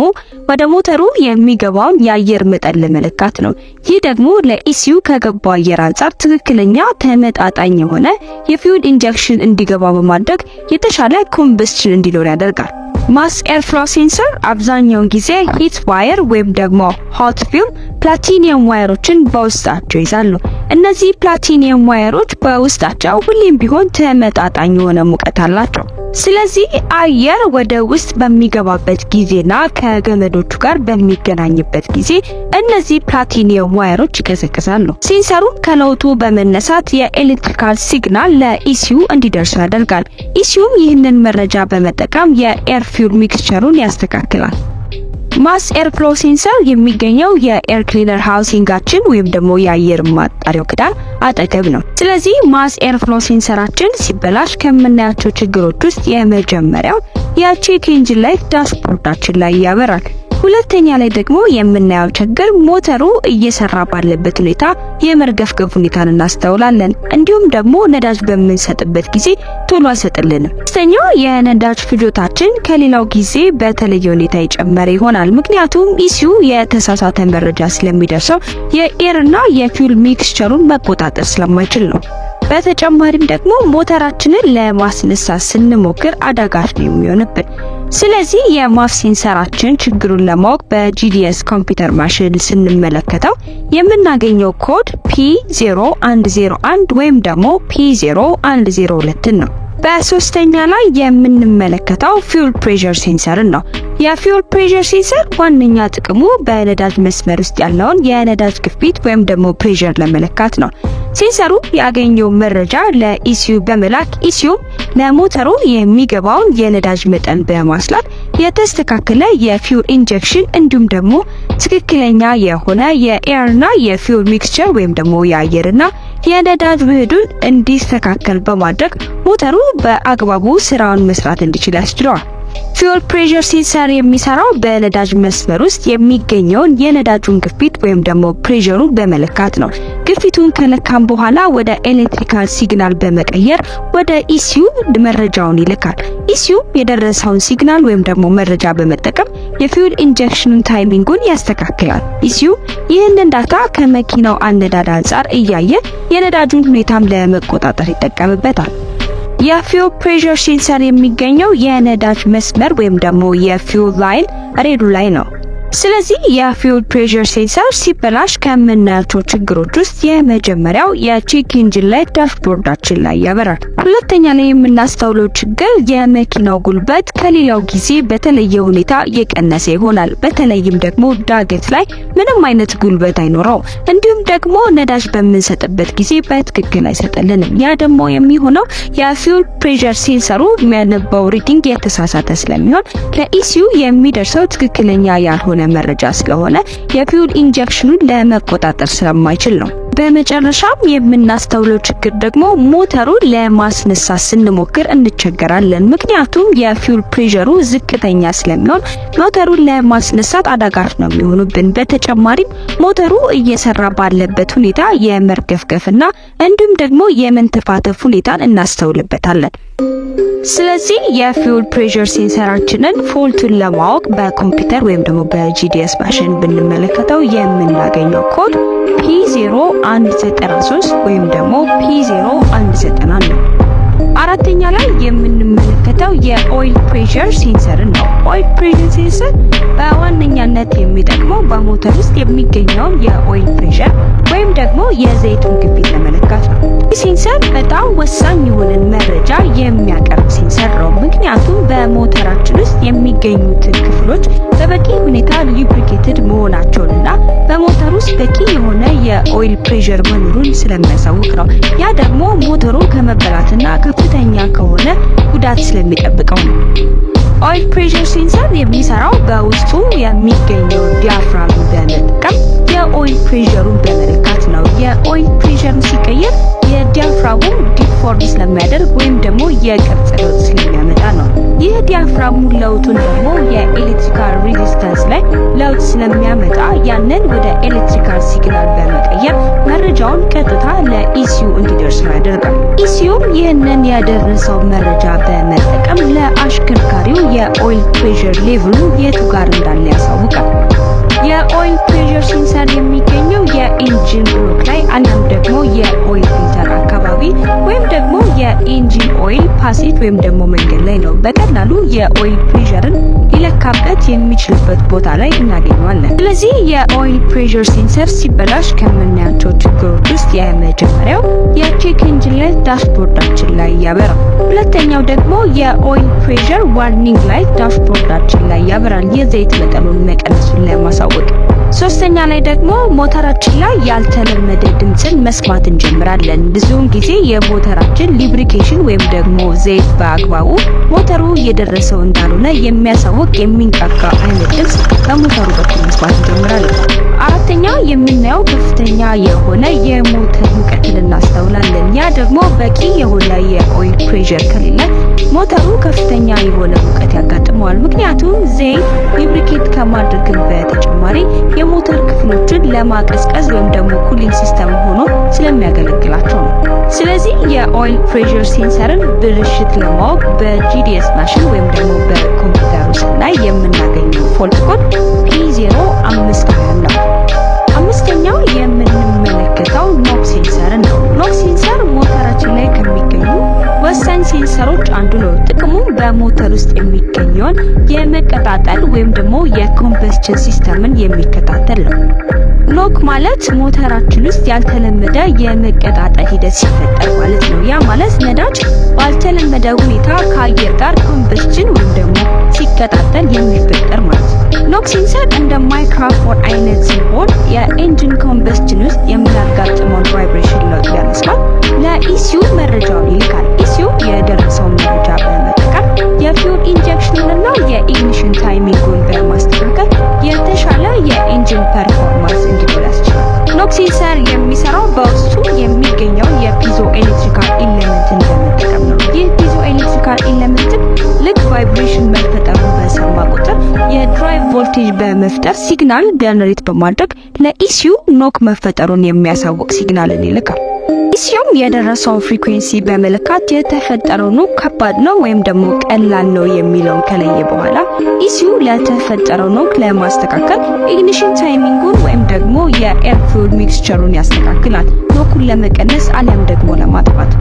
ወደ ሞተሩ የሚገባውን የአየር መጠን ለመለካት ነው። ይህ ደግሞ ለ ECU ከገባው አየር አንጻር ትክክለኛ ተመጣጣኝ የሆነ የ fuel injection እንዲገባ በማድረግ የተሻለ combustion እንዲኖር ያደርጋል። Mass airflow sensor አብዛኛውን ጊዜ heat wire ወይም ደግሞ hot film platinum wire ኦችን በውስጣቸው ይዛሉ። እነዚህ platinum wire ኦች በውስጣቸው ሁሌም ቢሆን ተመጣጣኝ የሆነ ሙቀት አላቸው። ስለዚህ አየር ወደ ውስጥ በሚገባበት ጊዜና ከገመዶቹ ጋር በሚገናኝበት ጊዜ እነዚህ platinum wire ኦች ይቀዘቅዛሉ። Sensor ኡ ከለውጡ በመነሳት የ electrical signal ለ ECU እንዲደርሱ ያደርጋል። ECU ም ይህንን መረጃ በመጠቀም የ air fuel mixture ኡን ያስተካክላል። Mass airflow sensor የሚገኘው የ air cleaner housing ኣችን ወይም ደግሞ የአየር ማጣሪያው ክዳን አጠገብ ነው። ስለዚህ mass airflow sensor ኣችን ሲበላሽ ከምናያቸው ችግሮች ውስጥ የመጀመሪያው የ check engine light dashboard ኣችን ላይ ያበራል። ሁለተኛ ላይ ደግሞ የምናየው ችግር ሞተሩ እየሰራ ባለበት ሁኔታ የመርገፍገፍ ሁኔታን እናስተውላለን። እንዲሁም ደግሞ ነዳጅ በምንሰጥበት ጊዜ ቶሎ አይሰጥልንም። ሶስተኛው፣ የነዳጅ ፍጆታችን ከሌላው ጊዜ በተለየ ሁኔታ የጨመረ ይሆናል። ምክንያቱም ECU የተሳሳተ መረጃ ስለሚደርሰው የ air ና የ fuel mixture ኡን መቆጣጠር ስለማይችል ነው። በተጨማሪም ደግሞ ሞተራችንን ለማስነሳት ስንሞክር አዳጋች ነው የሚሆንብን። ስለዚህ የ MAF sensor ኣችን ችግሩን ለማወቅ በ GDS computer machine ስንመለከተው የምናገኘው ኮድ P0101 ወይም ደግሞ P0102 ነው። በሶስተኛ ላይ የምንመለከተው fuel pressure sensor ን ነው። የ fuel pressure sensor ዋነኛ ጥቅሙ በነዳጅ መስመር ውስጥ ያለውን የነዳጅ ግፊት ወይም ደግሞ pressure ለመለካት ነው። Sensor ኡ ያገኘው መረጃ ለ ECU በመላክ ECU ለሞተሩ የሚገባውን የነዳጅ መጠን በማስላት የተስተካከለ የ fuel injection እንዲሁም ደግሞ ትክክለኛ የሆነ የ air ና የ fuel mixture ወይም ደግሞ የአየርና የነዳጅ ውህዱን እንዲስተካከል በማድረግ ሞተሩ በአግባቡ ስራውን መስራት እንዲችል ያስችለዋል። Fuel pressure sensor የሚሰራው በነዳጅ መስመር ውስጥ የሚገኘውን የነዳጁን ግፊት ወይም ደግሞ pressure ኡን በመለካት ነው። ግፊቱን ከለካም በኋላ ወደ electrical signal በመቀየር ወደ ECU መረጃውን ይልካል። ECU የደረሰውን signal ወይም ደግሞ መረጃ በመጠቀም የ fuel injection ኑን timing ኡን ያስተካክላል። ECU ይህንን data ከመኪናው አነዳድ አንጻር እያየ የነዳጁን ሁኔታም ለመቆጣጠር ይጠቀምበታል። የ fuel pressure sensor የሚገኘው የነዳጅ መስመር ወይም ደግሞ የ fuel line ሬዱ ላይ ነው። ስለዚህ የ fuel pressure sensor ሲበላሽ ከምናያቸው ችግሮች ውስጥ የመጀመሪያው የ check engine light dashboard ኣችን ላይ ያበራል። ሁለተኛ ላይ የምናስተውለው ችግር የመኪናው ጉልበት ከሌላው ጊዜ በተለየ ሁኔታ የቀነሰ ይሆናል። በተለይም ደግሞ ዳገት ላይ ምንም አይነት ጉልበት አይኖረውም። እንዲሁም ደግሞ ነዳጅ በምንሰጥበት ጊዜ በትክክል አይሰጥልንም። ያ ደግሞ የሚሆነው የ fuel pressure sensor ኡ የሚያነበው reading የተሳሳተ ስለሚሆን ለ ECU የሚደርሰው ትክክለኛ ያልሆነ መረጃ ስለሆነ የ fuel injection ኑን ለመቆጣጠር ስለማይችል ነው። በመጨረሻም የምናስተውለው ችግር ደግሞ ሞተሩን ለማስነሳት ስንሞክር እንቸገራለን። ምክንያቱም የ fuel pressure ኡ ዝቅተኛ ስለሚሆን ሞተሩን ለማስነሳት አዳጋች ነው የሚሆኑብን። በተጨማሪም ሞተሩ እየሰራ ባለበት ሁኔታ የመርገፍገፍና እንዲሁም ደግሞ የመንተፋተፍ ሁኔታን እናስተውልበታለን። ስለዚህ የ fuel pressure sensor ኣችንን fault ኡን ለማወቅ በኮምፒውተር ወይም ደግሞ በ GDS machine ብንመለከተው የምናገኘው ኮድ P0193 ወይም ደግሞ P0190 ነው። አራተኛ ላይ የምንመለከተው የ oil pressure sensor ን ነው። Oil pressure sensor በዋነኛነት የሚጠቅመው በሞተር ውስጥ የሚገኘውን የ oil pressure ወይም ደግሞ የዘይቱን ግፊት ለመለካት ነው። ይህ sensor በጣም ወሳኝ የሆነን መረጃ የሚያቀርብ sensor ነው። ምክንያቱም በሞተራችን ውስጥ የሚገኙትን ክፍሎች በበቂ ሁኔታ lubricated መሆናቸውንና በሞተር ውስጥ በቂ የሆነ የ oil pressure መኖሩን ስለሚያሳውቅ ነው። ያ ደግሞ ሞተሩ ከመበላትና ከፍተኛ ከሆነ ጉዳት ስለሚጠብቀው ነው። Oil pressure sensor የሚሰራው በውስጡ የሚገኘው diaphragm በመጠቀም የ oil pressure ኡን በመለካት ነው። የ oil pressure ኡ ሲቀየር የ diaphragm ኡ deform ስለሚያደርግ ወይም ደግሞ የቅርጽ ለውጥ ስለሚያመጣ ነው። ይህ diaphragm ኡ ለውጡን ደግሞ የ electrical resistance ላይ ለውጥ ስለሚያመጣ ያንን ወደ electrical signal በመቀየር መረጃውን ቀጥታ ለ ECU እንዲደርሰው ያደርጋል። ECU ም ይህንን ያደረሰው መረጃ በመጠቀም ለአሽከርካሪው የ oil pressure level ኡ የቱ ጋር እንዳለ ያሳውቃል። የ oil pressure sensor የሚገኘው የ engine block ላይ አሊያም ደግሞ የ oil filter አካባቢ ወይም ደግሞ የ engine oil passage ወይም ደግሞ መንገድ ላይ ነው። በቀላሉ የ oil pressure ን ሊለካበት የሚችልበት ቦታ ላይ እናገኘዋለን። ስለዚህ የ oil pressure sensor ሲበላሽ ከምናያቸው ችግሮች ውስጥ የመጀመሪያው የ check engine light dashboard ኣችን ላይ ያበራል። ሁለተኛው ደግሞ የ oil pressure warning light dashboard ኣችን ላይ ያበራል፣ የዘይት መጠኑን መቀነሱን ለማሳወቅ። ሶስተኛ ላይ ደግሞ ሞተራችን ላይ ያልተለመደ ድምፅን መስማት እንጀምራለን። ብዙውን ጊዜ የሞተራችን lubrication ወይም ደግሞ ዘይት በአግባቡ ሞተሩ እየደረሰው እንዳልሆነ የሚያሳውቅ የሚንቃቃ አይነት ድምፅ በሞተሩ በኩል መስማት እንጀምራለን። አራተኛ የምናየው ከፍተኛ የሆነ የሞተር ሙቀትን እናስተውላለን። ያ ደግሞ በቂ የሆነ የ oil pressure ከሌለ ሞተሩ ከፍተኛ የሆነ ሙቀት ያጋጥመዋል። ምክንያቱም ዘይት lubricate ከማድረግም በተጨማሪ የሞተር ክፍሎችን ለማቀዝቀዝ ወይም ደግሞ cooling system ሆኖ ስለሚያገለግላቸው ነው። ስለዚህ የ oil pressure sensor ን ብልሽት ለማወቅ በ GDS machine ወይም ደግሞ በኮምፒውተሩ ስናይ የምናገኘው fault code P0520 ነው። አምስተኛው የምንመለከተው knock sensor ን ነው። Knock sensor ሞተራችን ላይ ከሚገኙ ወሳኝ sensor ኦች አንዱ ነው። ጥቅሙ በሞተር ውስጥ የሚገኘውን የመቀጣጠል ወይም ደግሞ የ combustion system ን የሚከታተል ነው። Knock ማለት ሞተራችን ውስጥ ያልተለመደ የመቀጣጠል ሂደት ሲፈጠር ማለት ነው። ያ ማለት ነዳጅ ባልተለመደ ሁኔታ ከአየር ጋር combustion ወይም ደግሞ ሲቀጣጠል የሚፈጠር ማለት ነው። Knock sensor እንደ ማይክሮፎን አይነት ሲሆን የ engine combustion ውስጥ የሚያጋጥመውን vibration ለውጥ በመስማት ለ ECU መረጃውን ይልካል። ECU የደረሰውን መረጃ በመጠቀም የ fuel injection ኑንና የ ignition timing ኡን በማስተካከል የተሻለ የ engine performance እንዲኖር ያስችላል። Knock sensor የሚሰራው በውስጡ የሚገኘው የ piezoelectrical element ን በመጠቀም ነው። ይህ piezoelectrical element ን ልክ vibration መፈጠሩን በሰማ ቁጥር የ drive voltage በመፍጠር signal generate በማድረግ ለ ECU knock መፈጠሩን የሚያሳውቅ signal ን ይልካል። ECU ም የደረሰውን frequency በመለካት የተፈጠረው knock ከባድ ነው ወይም ደግሞ ቀላል ነው የሚለውን ከለየ በኋላ ECU ለተፈጠረው knock ለማስተካከል ignition timing ኡን ወይም ደግሞ የ air fuel mixture ኡን ያስተካክላል፣ knock ኡን ለመቀነስ አሊያም ደግሞ ለማጥፋት።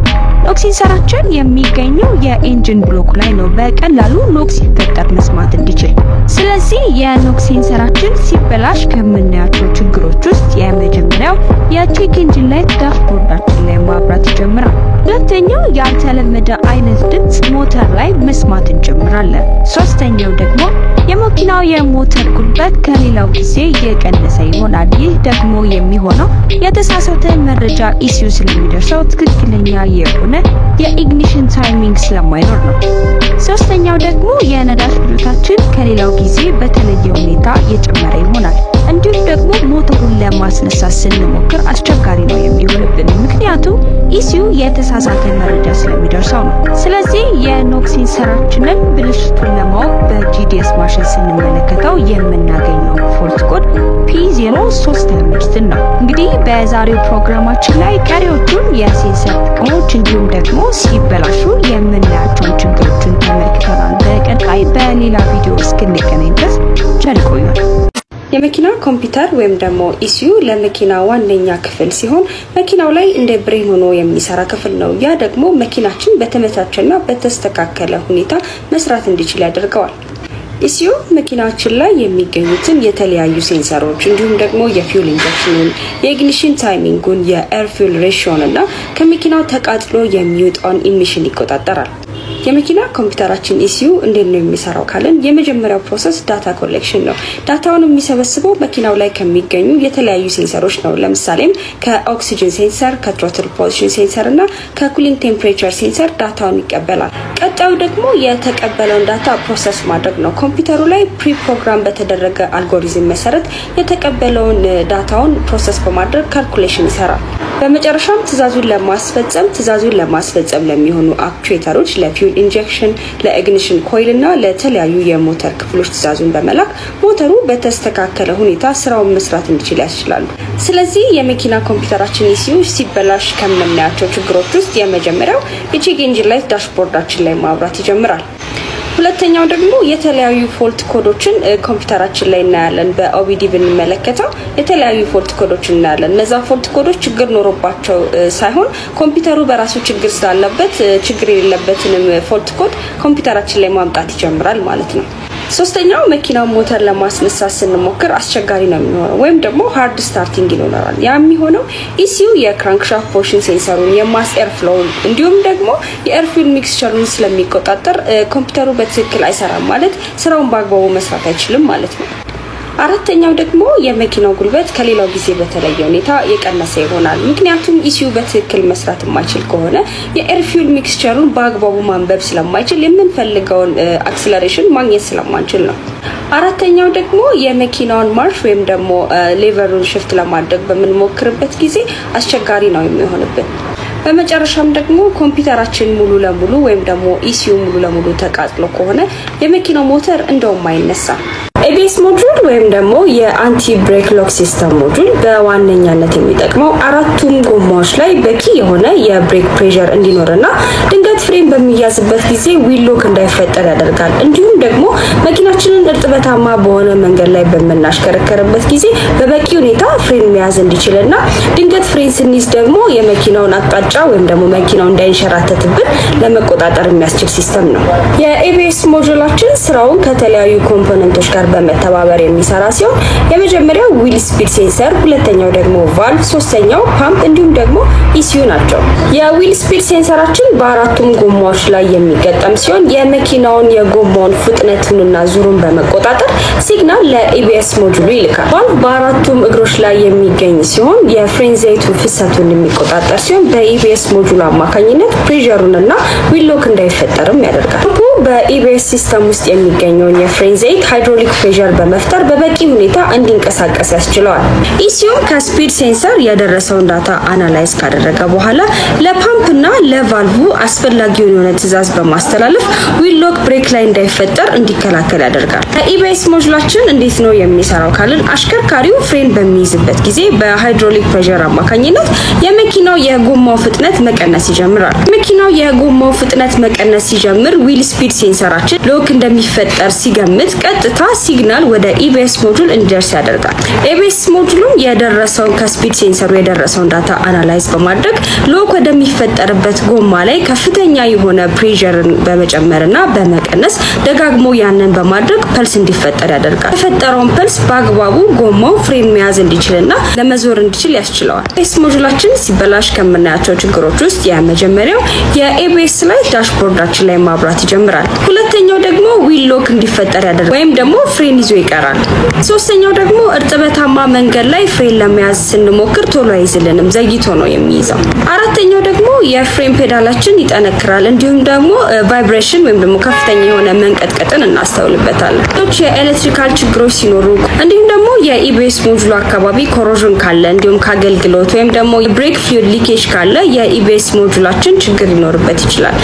Knock sensor ኣችን የሚገኘው የ engine block ላይ ነው፣ በቀላሉ knock ሲፈጠር መስማት እንዲችል። ስለዚህ የ knock sensor ኣችን ሲበላሽ ከምናያቸው ችግሮች ውስጥ የመጀመሪያው የ check engine light dashboard ኣችን ላይ ማብራት ይጀምራል። ሁለተኛው ያልተለመደ አይነት ድምጽ ሞተር ላይ መስማት እንጀምራለን። ሶስተኛው ደግሞ የመኪናው የሞተር ጉልበት ከሌላው ጊዜ የቀነሰ ይሆናል። ይህ ደግሞ የሚሆነው የተሳሳተ መረጃ ECU ስለሚደርሰው ትክክለኛ የሆነ የ ignition timing ስለማይኖር ነው። ሶስተኛው ደግሞ የነዳጅ ፍጆታችን ከሌላው ጊዜ በተለየ ሁኔታ እየጨመረ ይሆናል። እንዲሁም ደግሞ ሞተሩን ለማስነሳት ስንሞክር አስቸጋሪ ነው የሚሆንብን፣ ምክንያቱም ECU የተሳሳተ መረጃ ስለሚደርሰው ነው። ስለዚህ የ knock sensor ኣችንን ብልሽቱን ለማወቅ በ GDS machine ስንመለከተው የምናገኘው fault code P0325 ነው። እንግዲህ በዛሬው ፕሮግራማችን ላይ ቀሪዎቹን የ sensor ጥቅሞች እንዲሁም ደግሞ ሲበላሹ የምናያቸውን ችግሮችን ተመልክተናል። በቀጣይ በሌላ ቪዲዮ እስክንገናኝ ድረስ ቸር ይቆዩን።
የመኪና ኮምፒውተር ወይም ደግሞ ECU ለመኪና ዋነኛ ክፍል ሲሆን መኪናው ላይ እንደ brain ሆኖ የሚሰራ ክፍል ነው። ያ ደግሞ መኪናችን በተመቻቸና በተስተካከለ ሁኔታ መስራት እንዲችል ያደርገዋል። ECU መኪናችን ላይ የሚገኙትን የተለያዩ sensor ኦች እንዲሁም ደግሞ የፊውል ኢንጀክሽኑን፣ የኢግኒሽን ታይሚንጉን፣ የኤር ፊውል ሬሽዮን እና ከመኪናው ተቃጥሎ የሚወጣውን emission ይቆጣጠራል። የመኪና ኮምፒውተራችን ECU እንዴት ነው የሚሰራው ካልን የመጀመሪያው process data collection ነው። Data ውን የሚሰበስበው መኪናው ላይ ከሚገኙ የተለያዩ sensor ኦች ነው። ለምሳሌም ከ oxygen sensor፣ ከ throttle position sensor እና ከ cooling temperature sensor data ውን ይቀበላል። ቀጣዩ ደግሞ የተቀበለውን data process ማድረግ ነው። ኮምፒውተሩ ላይ pre program በተደረገ አልጎሪዝም መሰረት የተቀበለውን data ውን process በማድረግ calculation ይሰራል። በመጨረሻም ትዕዛዙን ለማስፈጸም ለሚሆኑ actuator ኦች፣ ለ fuel injection፣ ለ ignition coil እና ለተለያዩ የሞተር ክፍሎች ትዕዛዙን በመላክ ሞተሩ በተስተካከለ ሁኔታ ስራውን መስራት እንዲችል ያስችላሉ። ስለዚህ የመኪና ኮምፒውተራችን ECU ሲበላሽ ከምናያቸው ችግሮች ውስጥ የመጀመሪያው የ check engine light dashboard ኣችን ላይ ማብራት ይጀምራል። ሁለተኛው ደግሞ የተለያዩ fault code ኦችን ኮምፒውተራችን ላይ እናያለን። በ OBD ብንመለከተው የተለያዩ fault code ኦችን እናያለን። እነዛ fault code ኦች ችግር ኖሮባቸው ሳይሆን ኮምፒውተሩ በራሱ ችግር ስላለበት ችግር የሌለበትንም fault code ኮምፒውተራችን ላይ ማምጣት ይጀምራል ማለት ነው። ሶስተኛው መኪናው ሞተር ለማስነሳት ስንሞክር አስቸጋሪ ነው የሚሆነው ወይም ደግሞ hard starting ይኖረዋል። ያ የሚሆነው ECU የ crankshaft position sensor ኡን፣ የ mass air flow ውን እንዲሁም ደግሞ የ air fuel mixture ኡን ስለሚቆጣጠር ኮምፒውተሩ በትክክል አይሰራም፣ ማለት ስራውን በአግባቡ መስራት አይችልም ማለት ነው። አራተኛው ደግሞ የመኪናው ጉልበት ከሌላው ጊዜ በተለየ ሁኔታ የቀነሰ ይሆናል። ምክንያቱም ECU በትክክል መስራት የማይችል ከሆነ የ air fuel mixture ኡን በአግባቡ ማንበብ ስለማይችል የምንፈልገውን acceleration ማግኘት ስለማንችል ነው። አራተኛው ደግሞ የመኪናውን ማርሽ ወይም ደግሞ lever ኡን shift ለማድረግ በምንሞክርበት ጊዜ አስቸጋሪ ነው የሚሆንብን። በመጨረሻም ደግሞ ኮምፒውተራችን ሙሉ ለሙሉ ወይም ደግሞ ECU ሙሉ ለሙሉ ተቃጥሎ ከሆነ የመኪናው ሞተር እንደውም አይነሳም። ABS module ወይም ደግሞ የ anti brake lock system module በዋነኛነት የሚጠቅመው አራቱም ጎማዎች ላይ በቂ የሆነ የ brake pressure እንዲኖርና ድንገት ፍሬን በሚያዝበት ጊዜ wheel lock እንዳይፈጠር ያደርጋል። እንዲሁም ደግሞ መኪናችንን እርጥበታማ በሆነ መንገድ ላይ በምናሽከረከርበት ጊዜ በበቂ ሁኔታ ፍሬን መያዝ እንዲችልና ድንገት ፍሬን ስንይዝ ደግሞ የመኪናውን አቅጣጫ ወይም ደግሞ መኪናው እንዳይንሸራተትብን ለመቆጣጠር የሚያስችል system ነው። የ ABS module ኣችን ስራውን ከተለያዩ component ኦች ጋር በመተባበር የሚሰራ ሲሆን የመጀመሪያው wheel speed sensor፣ ሁለተኛው ደግሞ ቫልቭ፣ ሶስተኛው ፓምፕ እንዲሁም ደግሞ ECU ናቸው። የ wheel speed sensor ኣችን በአራቱም ጎማዎች ላይ የሚገጠም ሲሆን የመኪናውን የጎማውን ፍጥነቱንና ዙሩን በመቆጣጠር signal ለ ABS module ኡ ይልካል። ቫልቭ በአራቱም እግሮች ላይ የሚገኝ ሲሆን የፍሬን ዘይቱ ፍሰቱን የሚቆጣጠር ሲሆን በ ABS module ኡ አማካኝነት pressure ኡንና wheel lock እንዳይፈጠርም ያደርጋል። ፓምፑ በ ABS system ውስጥ የሚገኘውን የፍሬን ዘይት hydraulic pressure በመፍጠር በበቂ ሁኔታ እንዲንቀሳቀስ ያስችለዋል። ECU ም ከ speed sensor የደረሰውን data analyze ካደረገ በኋላ ለፓምፕና ለቫልቭ አስፈላጊውን የሆነ ትዕዛዝ በማስተላለፍ wheel lock brake ላይ እንዳይፈጠር እንዲከላከል ያደርጋል። ABS module ኣችን እንዴት ነው የሚሰራው ካልን አሽከርካሪው ፍሬን በሚይዝበት ጊዜ በ hydraulic pressure አማካኝነት የመኪናው የጎማው ፍጥነት መቀነስ ይጀምራል። መኪናው የጎማው ፍጥነት መቀነስ ሲጀምር wheel speed sensor ኣችን lock እንደሚፈጠር ሲገምት ቀጥታ signal ወደ ABS module እንዲደርስ ያደርጋል። ABS module ኡም የደረሰውን ከ speed sensor ኡ የደረሰውን data analyze በማድረግ lock ወደሚፈጠርበት ጎማ ላይ ከፍተኛ የሆነ pressure ን በመጨመርና በመቀነስ ደጋግሞ ያንን በማድረግ pulse እንዲፈጠር ያደርጋል። የተፈጠረውን pulse በአግባቡ ጎማው ፍሬን መያዝ እንዲችልና ለመዞር እንዲችል ያስችለዋል። ABS module ኣችን ሲበላሽ ከምናያቸው ችግሮች ውስጥ የመጀመሪያው የ ABS light dashboard ኣችን ላይ ማብራት ይጀምራል። ሁለተኛው ደግሞ wheel lock እንዲፈጠር ያደርጋል ወይም ደግሞ ፍሬን ይዞ ይቀራል። ሶስተኛው ደግሞ እርጥበታማ መንገድ ላይ ፍሬን ለመያዝ ስንሞክር ቶሎ አይዝልንም፣ ዘግይቶ ነው የሚይዘው። አራተኛው ደግሞ የፍሬን ፔዳላችን ይጠነክራል፣ እንዲሁም ደግሞ vibration ወይም ደግሞ ከፍተኛ የሆነ መንቀጥቀጥን እናስተውልበታለን። ሌሎች የ electrical ችግሮች ሲኖሩ፣ እንዲሁም ደግሞ የ EBS module ኡ አካባቢ corrosion ካለ፣ እንዲሁም ከአገልግሎት ወይም ደግሞ የ brake fluid leakage ካለ የ EBS module ኣችን ችግር ሊኖርበት ይችላል።